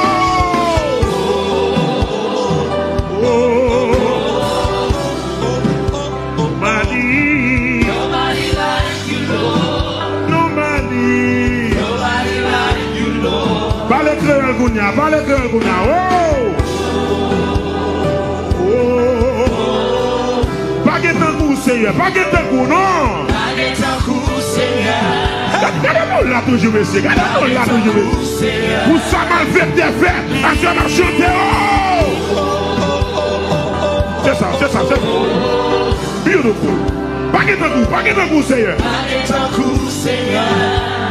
Oh. Nobody. Nobody like you, Lord. Nobody. Nobody like you, Lord. Pale kreyòl kounye a, pale kreyòl kounye a. Oh! Oh! Pa gen tankou w, Senyè, pa gen tankou w, non. Pa gen tankou w, Senyè. Gade, gade moun la toujou, mesye, gade moun la toujou, mesye. Pou sa malfektè fè, aswè m ap chante, oh! Se sa, se sa, se sa. Beautiful. Pa gen tankou, pa gen tankou, Senyè. Pa gen tankou, Senyè.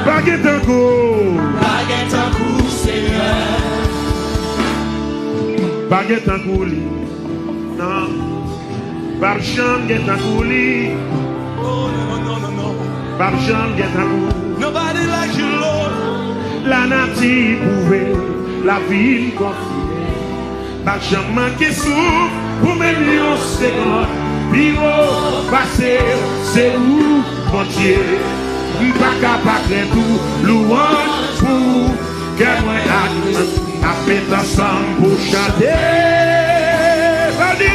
Pa gen tankou. Pa gen tankou, Senyè. Pa gen tankou li. Non. P ap janm gen tankou li. Oh, non, non, non, non, non. P ap janm gen tankou. Nobody like you, Lord. Lanati pwouve, lavi m konfime. Pa janm manke souf pou menm yon segonn. Pi wo pase w, se ou, Bondye. M pa ka pa krent ou, louwanj pou ou. Kè mwen ak mwen ap met ansanm pou chante. Sa di,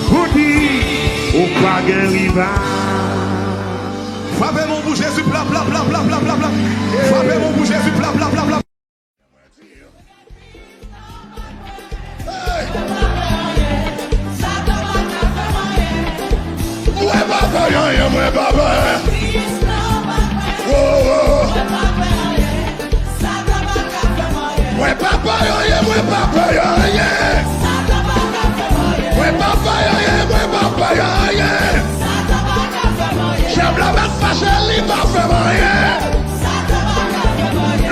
pou di, ou pa gen rival. Frape men w pou Jezi, pla, pla, pla. Frape men w pou Jezi, pla, pla, pla, pla. Hey! Mwen pa pè anyen, mwen pa pè. Oh, oh, oh. Mwen pa pè anyen, mwen pa pè anyen. Mwen pa pè anyen, mwen pa pè anyen. Dyab la mèt fache, li pa fè m anyen.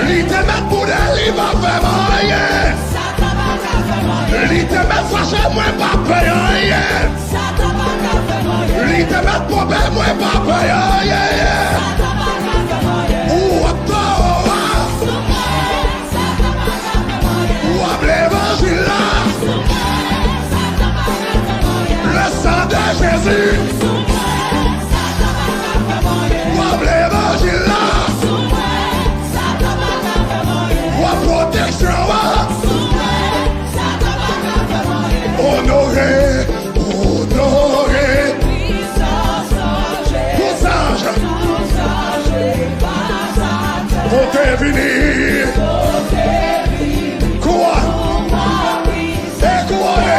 Li te mèt boude, li pa fè m anyen. Li te mèt fache, mwen pa pè anyen. Li te mèt twonpe, mwen pa pè anyen. Ou ap to a. W ap levanjil la. Le sang de Jésus. W ap levanjil la. W ap pwoteksyon an. Onore, onore. Pou zaj. Kote vini. Kou a. E kouwone.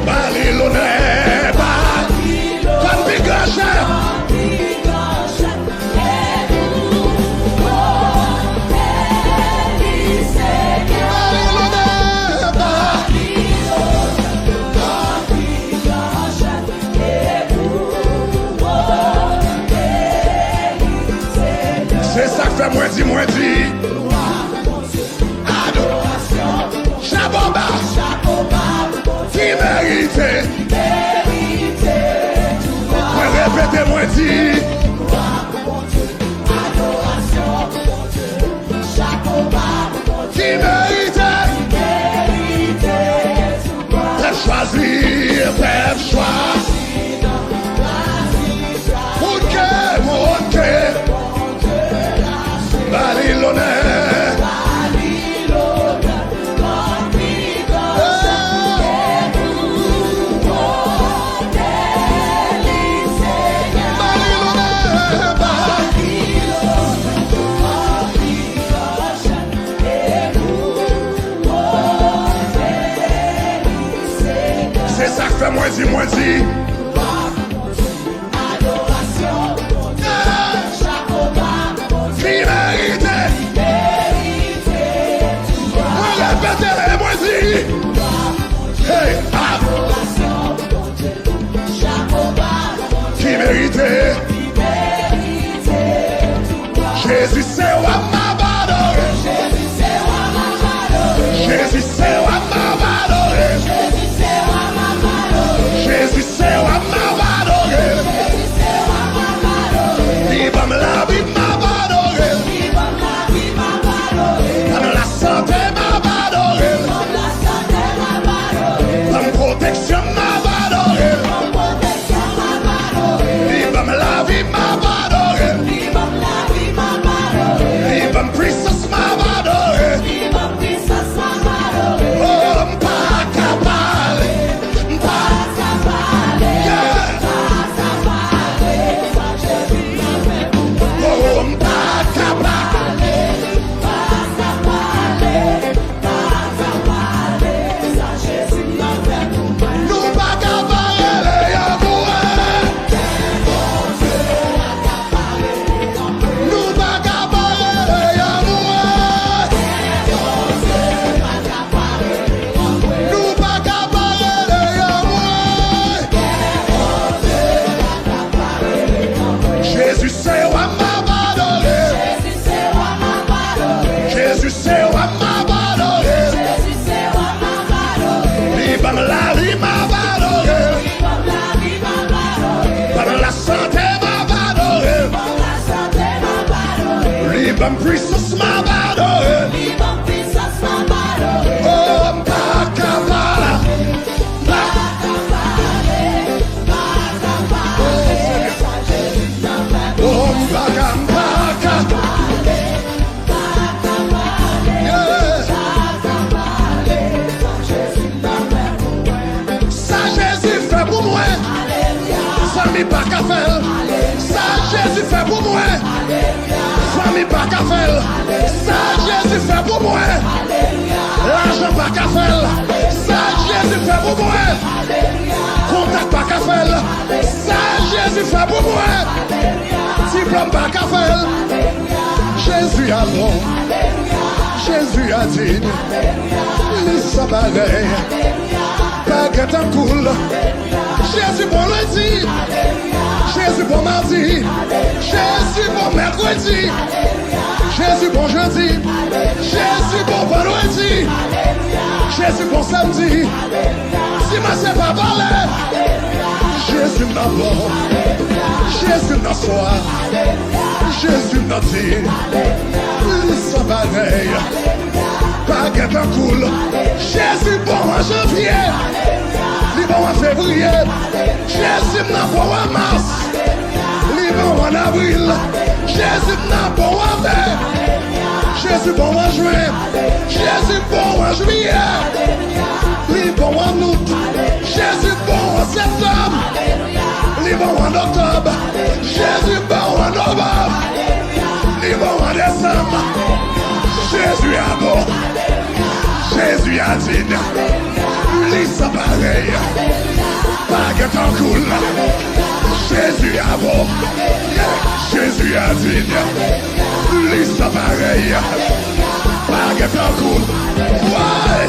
Ba li lonè, ba li lonè. Kòm pi gran chèf. Ba li lonè, ba. Se sa k fè mwen di, mwen di. Adorasyon, chapo ba, ki merite. Mwen repete, mwen di. Ki merite. Pèp chwazi, pèp chwazi. Monte, monte. Ba li lonè. Ba li lonè, ba. Se sa k fè mwen di, mwen di. Ki merite. Mwen repete, mwen di. Hey, ah. Ki merite. Jezi se wa m ap adore. Jezi se wa m ap adore. Jezi se wa m ap adore. Jezi se wa m ap adore. Jezi se wa m ap adore. Jezi se wa m ap adore. Li ban m lavi, m ap adore. Li ban m lavi, m ap adore. Ban m lasante, m ap adore. Ban m lasante, m ap adore. Ban m pwoteksyon, m ap adore. Ban m pwoteksyon, m ap adore. Li ban m lavi, m ap adore. Li ban m lavi, m ap adore. Li ban m pwisans, m ap adore. Li ban m pwisans, m ap adore. Oh, m pa ka pale. M pa ka pale. Yeah. M pa ka pale. Sa Jezi nan fè pou mwen. Oh, m pa ka pale. M pa ka pale. Nou pa ka pa rele yon moure. Nou pa ka pa rele yon moure. Nou pa ka pa rele yon moure. Jezi se wa m ap adore. Jezi se wa m ap adore. Jezi se wa m ap adore. Jezi se wa m ap adore. Li ban m lavi, m ap adore. Li ban m lavi, m ap adore. Ban m lasante, m ap adore. Ban m lasante, m ap adore. Li ban m pwisans, m ap adore. Li ban m pwisans, m ap adore. Oh, m pa ka pa. M pa ka pale. M pa ka pale. Sa Jezi nan fè pou mwen. Oh, m pa ka, m pa ka. Sa Jezi fè pou mwen. Zanmi pa ka fè l. Sa Jezi fè pou mwen. Fanmi pa ka fè l. Sa Jezi fè pou mwen. Lajan pa ka fè l. Sa Jezi fè pou mwen. Kontak pa ka fè l. Sa Jezi fè pou mwen. Diplòm pa ka fè l. Jezi a bon. Jezi a diy. Li san parèy. Pa gen tankou l. Jezi bon lendi. Jezi bon madi. Jezi bon mèkredi. Jezi bon jedi. Jezi bon vandredi. Jezi bon samdi. Dimanch se pa pale. Jezi nan bon. Jezi nan swa. Jezi nan di. Li san parèy. Pa gen tankou l. Jezi bon an janvye. Li bon an fevriye. Jezi m nan bon an mas. Li bon an avril. Jezi m nan bon an me. Jezi bon an jen. Jezi bon an jiyè. Li bon an out. Jezi bon an septanm. Li bon an oktòb. Jezi bon an novanm. Li Din, li san parèy. Pa gen tankou l. Jezi a bon. Jezi a din, li san parèy. Pa gen tankou l. Woy!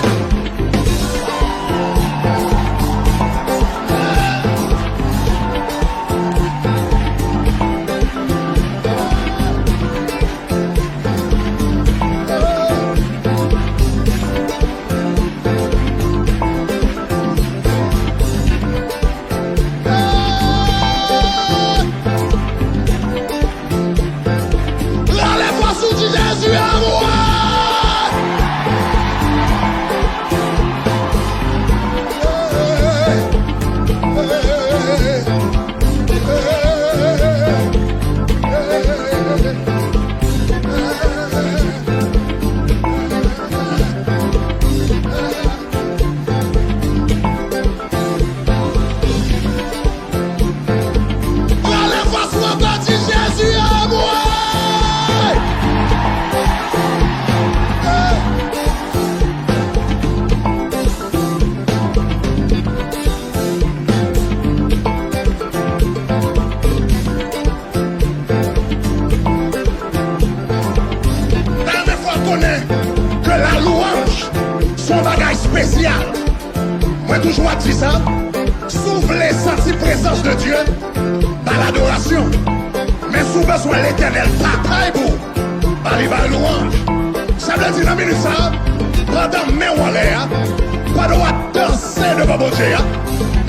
Rale fòs ou di Jezi a mwen! Rale fòs ou ankò, di Jezi a mwen! Mwen ta renmen fè w konnen ke la louanj se yon bagay espesyal. Mwen toujou ap di sa, si w vle santi prezans de Dye, ba l adorasyon. Men si w bezwen Letènèl batay pou ou, ba li bay louanj. Sa vle di nan minit sa a, pandan men w anlè a, pandan w ap danse devan Bondye a,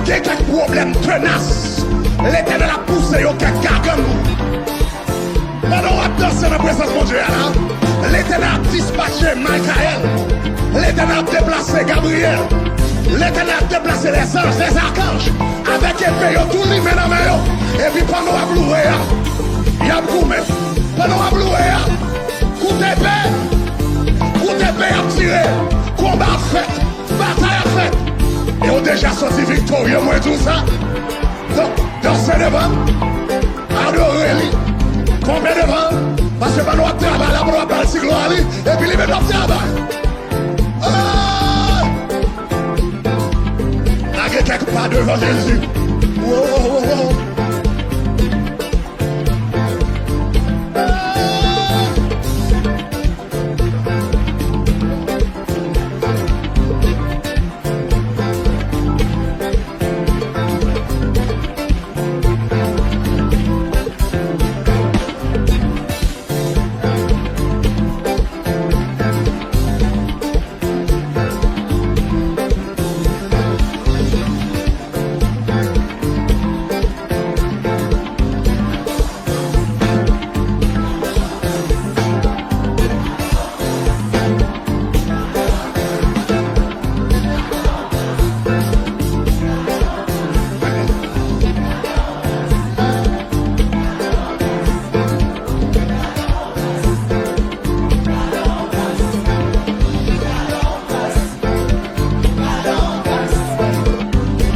gen kèk pwoblèm tenas Letènèl ap pouse yo kèk gagann ou. Pandan w ap danse nan prezans Bondye a la, Letènèl ap dispache Mikayèl. Letènèl ap deplase Gabriyèl. Letènèl ap deplase lèzanj, lèzakanj, avèk epe yo tou limen nan men yo. Epi pandan w ap louwe a, y ap goumen. Pandan w ap louwe a, kout epe, kout epe y ap tire. Konba ap fèt, batay ap fèt. E w deja soti viktorye, mwen di w sa. Donk, danse devan, adore li, konpe devan, paske pandan w ap travay la, pandan w ap ba l ti glwa li, epi li menm l ap travay. Ah! Lage kèk pa devan Jezi. Wo, wo, wo, wo.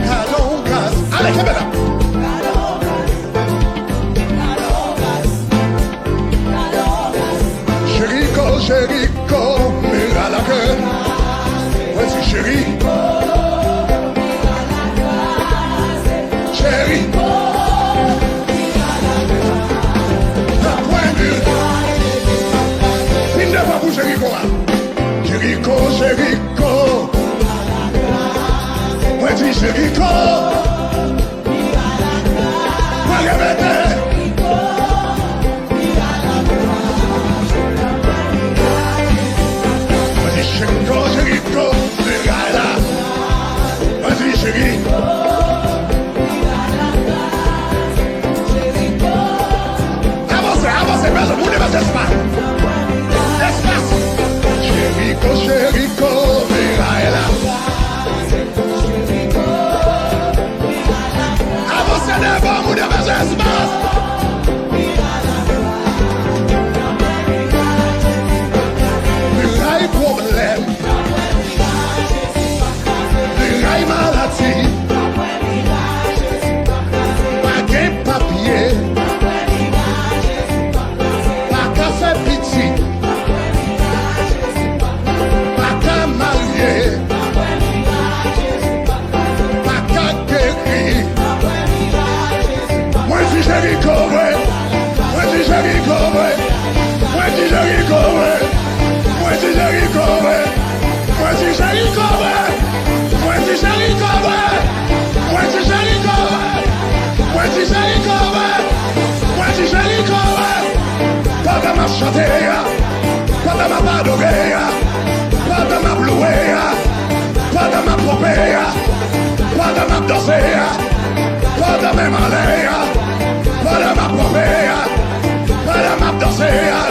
Kalongas. Ale, kenbe la. Jeriko, Jeriko, miray lakay. Mwen di Jeri. Jeri. Nan pwen miray. Vin devan pou Jeriko a. Jeriko, Jeriko. Mwen di Jeriko. Mwen repete. Mwen di Jeriko, Jeriko, miray la. Mwen di Jeriko. Avanse, avanse, bezwen moun, bezwen espas. Espas. Jeriko, Jeriko, miray la. Avanse devan, moun yo bezwen espas. Miray pwoblèm. Miray maladi. Pa gen papye. Pa ka fè pitit. Pa ka marye. Pandan m ap chante a, pandan m ap adore a, pandan m ap louwe a, pandan m ap ponpe a, pandan m ap danse a, pandan men m anlè a, pandan m ap ponpe a, pandan m ap danse a,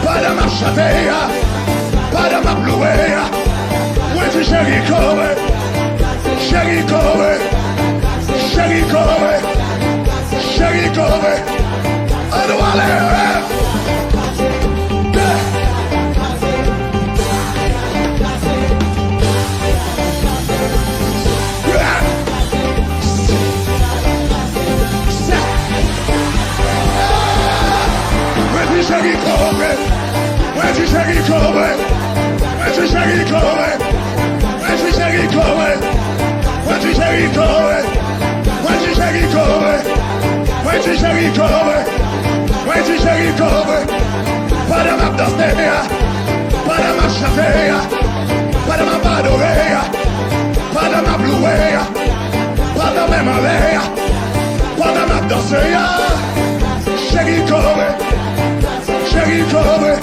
pandan m ap chante a, pandan m ap louwe a, mwen di cheri kore, cheri kore, cheri kore, cheri kore. An nou ale! Mwen di cheri kore. Mwen di cheri kore. Mwen di cheri kore. Mwen di cheri kore. Mwen di cheri kore. Mwen di cheri kore. Mwen di cheri kore. Mwen di cheri kore. Pandan m ap danse a, pandan m ap chante a, pandan m ap adore a, pandan m ap louwe a, pandan men m anlè a, pandan m ap danse a, cheri kore, cheri kore,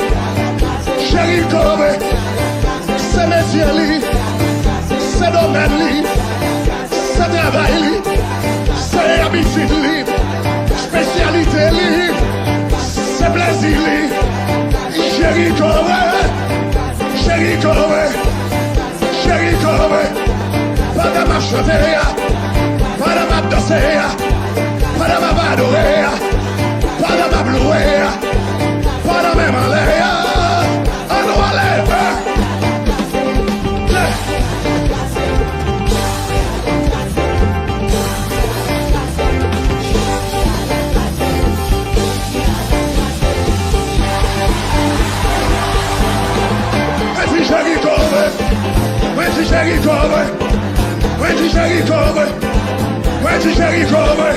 cheri kore. Se metye li, se domèn li, se travay li, se abitid li, espesyalite li, se plezi li. Cheri kore, cheri kore, cheri kore. Pandan m ap chante a, pandan m ap danse a, pandan m ap adore a, pandan m ap louwe a, pandan men m anlè a. An nou ale! Mwen di cheri kore. Mwen di cheri kore. Mwen di cheri kore. Mwen di cheri kore.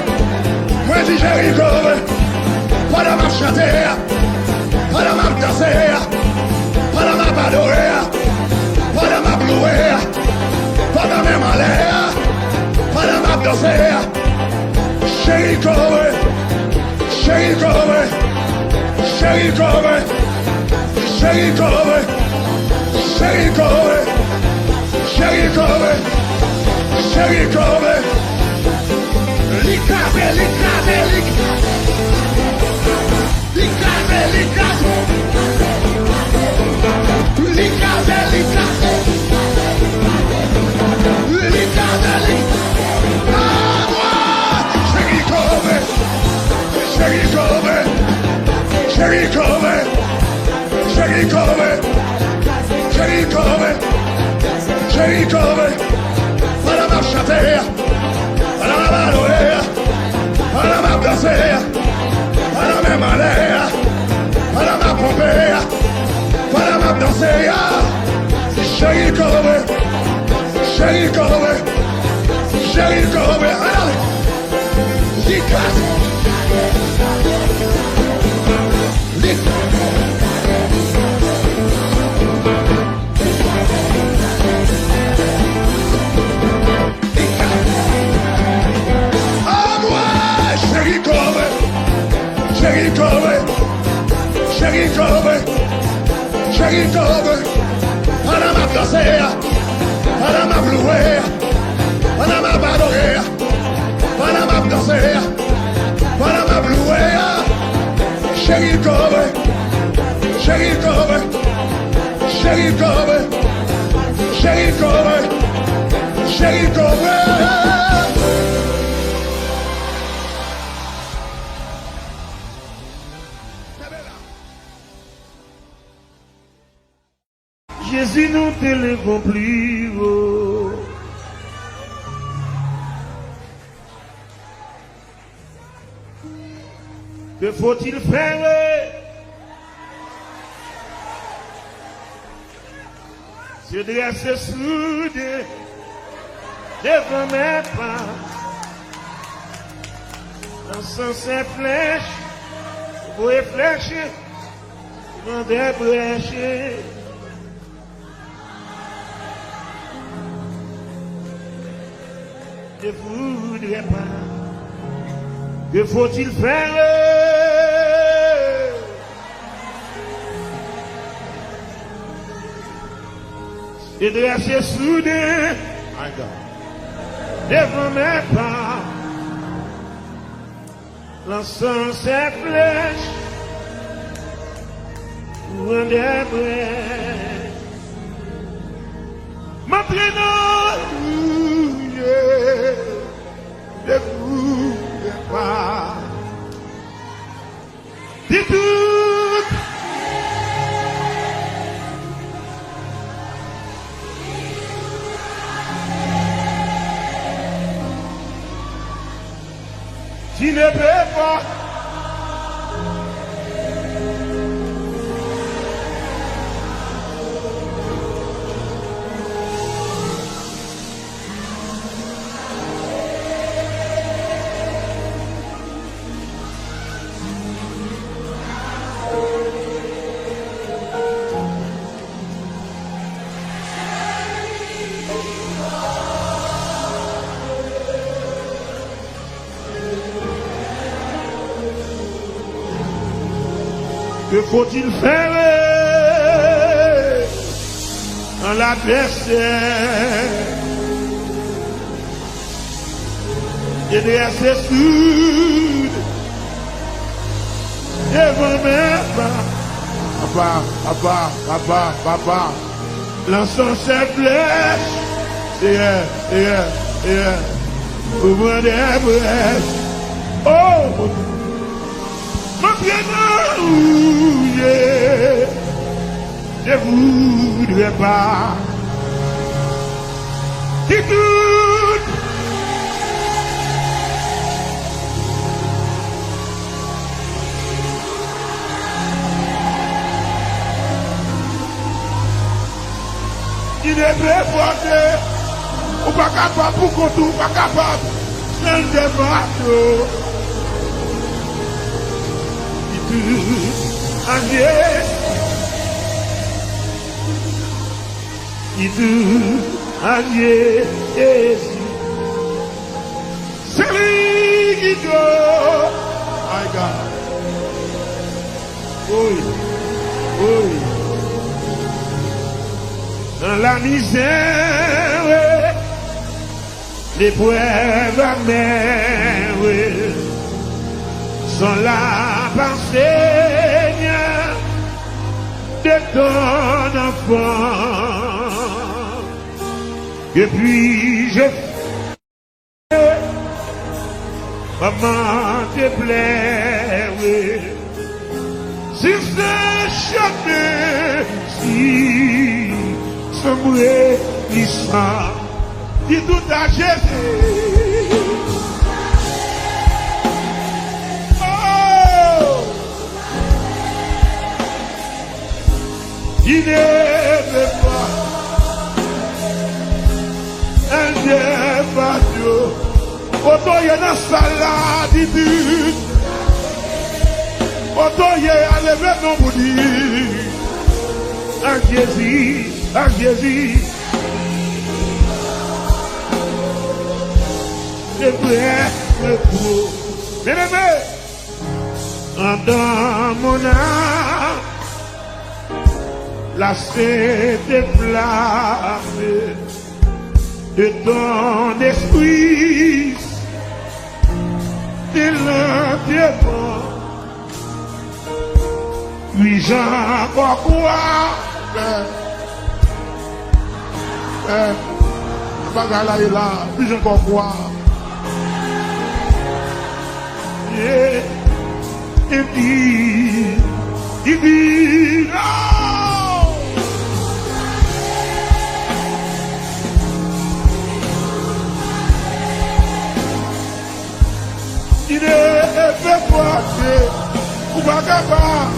Mwen di cheri kore. Pandan m ap chante a, pandan m ap danse a, pandan m ap adore a, pandan m ap louwe a, pandan men m anlè a, pandan m ap danse a. Cheri kore, cheri kore, cheri kore, cheri kore, cheri kore, cheri kore, cheri kore. Li kraze, li kraze, li kraze. Li kraze, li kraze. Li kraze, li kraze. Li kraze, li. Ah, mwen! Cheri kore. Cheri kore. Cheri kore. Cheri kore. Cheri kore. Cheri kore. Pandan m ap chante a. Pandan m ap adore a, pandan m ap danse a, pandan men m anlè a, pandan m ap ponpe a, pandan m ap danse a, cheri kore, cheri kore, cheri kore, ann ale. Li kraze. Li kraze. Anmwey! Cheri kore, cheri kore, cheri kore, cheri kore. Pandan m ap danse a, pandan m ap louwe a, pandan m ap adore a, pandan m ap danse a, pandan m ap louwe a. Cheri kore, cheri kore, cheri kore, cheri kore, cheri kore. Jezi, nou te leve w pli wo. Que faut-il faire? Se drese soudye devan mèt la. Nan sans flèch, voye flèch, mande brèch. Ne voudrais pas. Que faut-il faire? Te drese souden devan men pa. Lansan se flèch pou pran de brèch. M antre nan wouyè de kou de pa. Di tout. Di ne pe pa. Que faut-il faire quand l'adversaire est dressé sur devant mes pas? Papa, papa, papa, papa. Lansan se flèch. Seyè, Seyè, Seyè. Ou pran de brèch. Oh! M antre nan wouyè. Je voudrais pas. Ki tout. Ki ne pe pote. Ou pa kapab pou kont ou, ou pa kapab. Chanje bato. Ki tout. An Jezi. Ki tout. An Jezi. Se li ki do. My God. Wi. Wi. Nan lamizè, wi. Leprèv amè, wi. Son la pa Senyè de ton anfans. Depuis je Manman te plere si se chemen si sanbre li san. Di tout a Jezi. Oh! Ki ne pe pa. Èl de Fabio. Kote w ye nan sal la, Titid. Kote w ye a, leve non pou li. Ak Jezi, ak Jezi. Se vrè repo. Byeneme. Andan mon âme, la sainte flamme de ton esprit, de l'enterrement. Puis-je encore croire? Eh, bagay la ye la, puis-je encore croire? Yeah. Indeed, indeed, oh! Ki ne pe pote, ou pa kapab.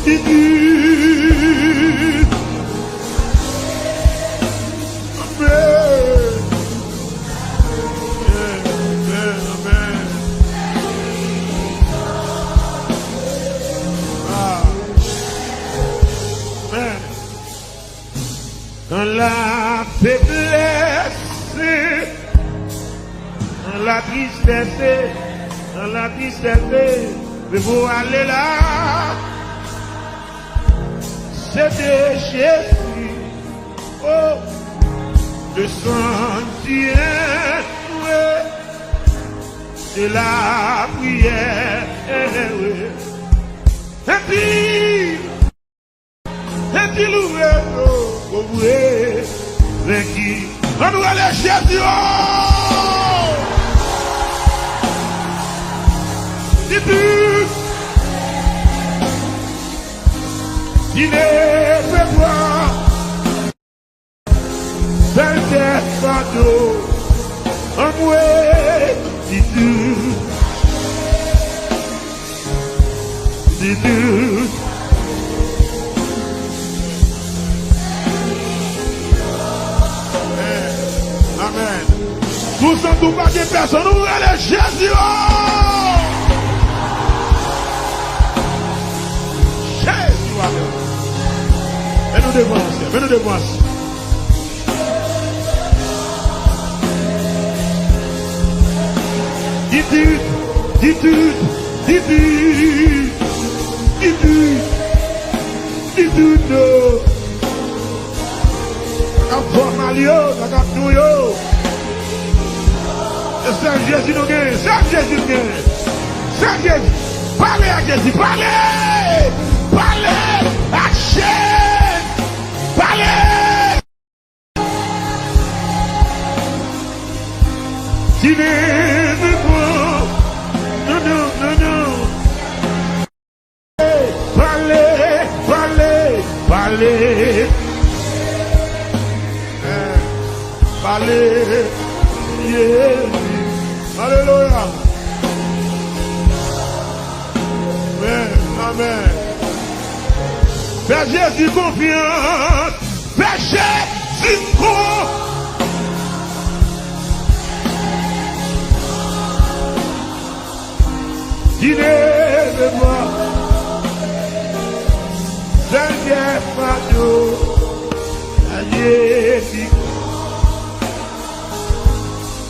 Ki di, amen. Amen, amen, amen. Ah. Amen. Dans la faiblesse, dans la tristesse, dans la tristesse, je veux aller là. Se de Jezi, oh, le santi enwe, se lapriyè, epi, epi louwe, oh, oh, vre, venki. Ann rele Jezi, oh! Di tout, di ne pe vwa. Bèl tèt fado, anmwe, di tout, di tout. Amèn. Amèn. Si w santi w pa gen pèsonn, ou rele Jezi, oh! Jezi, amèn. Men nou devan ansyen, men nou devan ansyen. Di tout, di tout, di tout, di tout, di tout, non. Sa k ap fè w mal yo, sa k ap nou yo. Se sèl Jezi nou genyen, sèl Jezi nou genyen. Sèl Jezi. Pale ak Jezi, pale! Pale ak Jezi! Pale! Di men, men, non, non, non, non. Pale, pale, pale. Eh, pale, Jezi. Alelouya. Amèn, amèn. Fè Jezi konfyans. Fè Jezi konfyans. Ki leve mò, Senyè fado, Senyè di,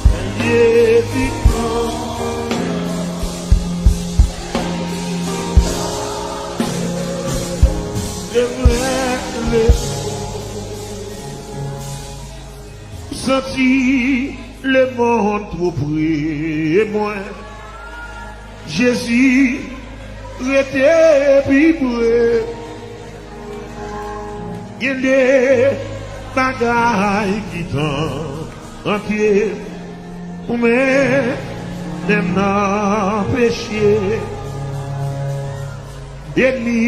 Senyè di, se vre, le santi lemonn two pre mwen. Jezi, rete pi pre. Gen de bagay ki tante m pou mennen m nan peche. Ènmi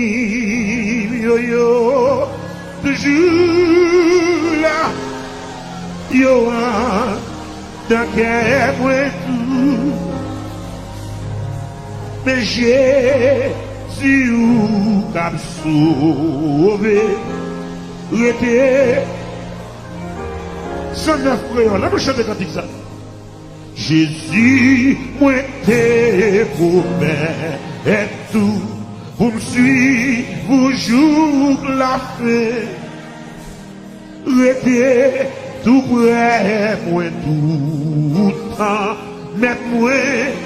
m yo, yo toujou la, yo anndan kè mwen tou. Men Jezi ou k ap sove, rete. San nèf kreyòl, ann nou chante kantik sa. Jezi, mwen te pwomèt ou pou m swiv ou jouk lafen. Rete tou prè mwen toutan, mèt mwen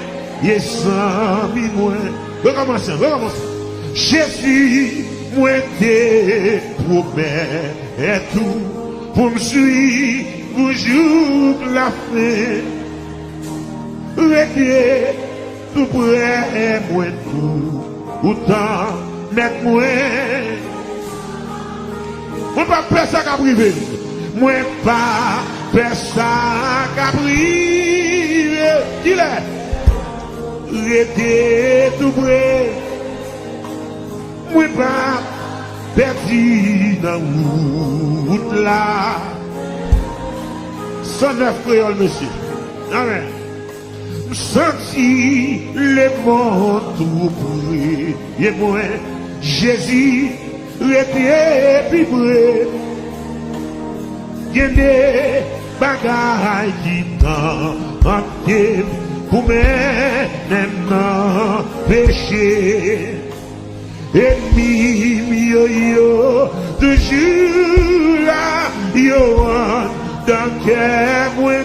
e zanmi mwen. Rekòmanse, rekòmanse. Jezi, mwen te pwomèt ou pou m swiv ou jouk lafen. Rete tou prè mwen toutan, mèt mwen. Mwen p ap pè sa k ap rive m. Mwen p ap pè sa k ap rive. Kilè? Rete tou prè. Mwen p ap pèdi nan wout la. San nèf kreyòl, mesye. Amèn. M santi lemonn tou pre mwen. Jezi, rete pi pre. Gen de bagay ki tante m pou mennen m nan peche. Ènmi m yo, yo toujou la, yo anndan kè mwen.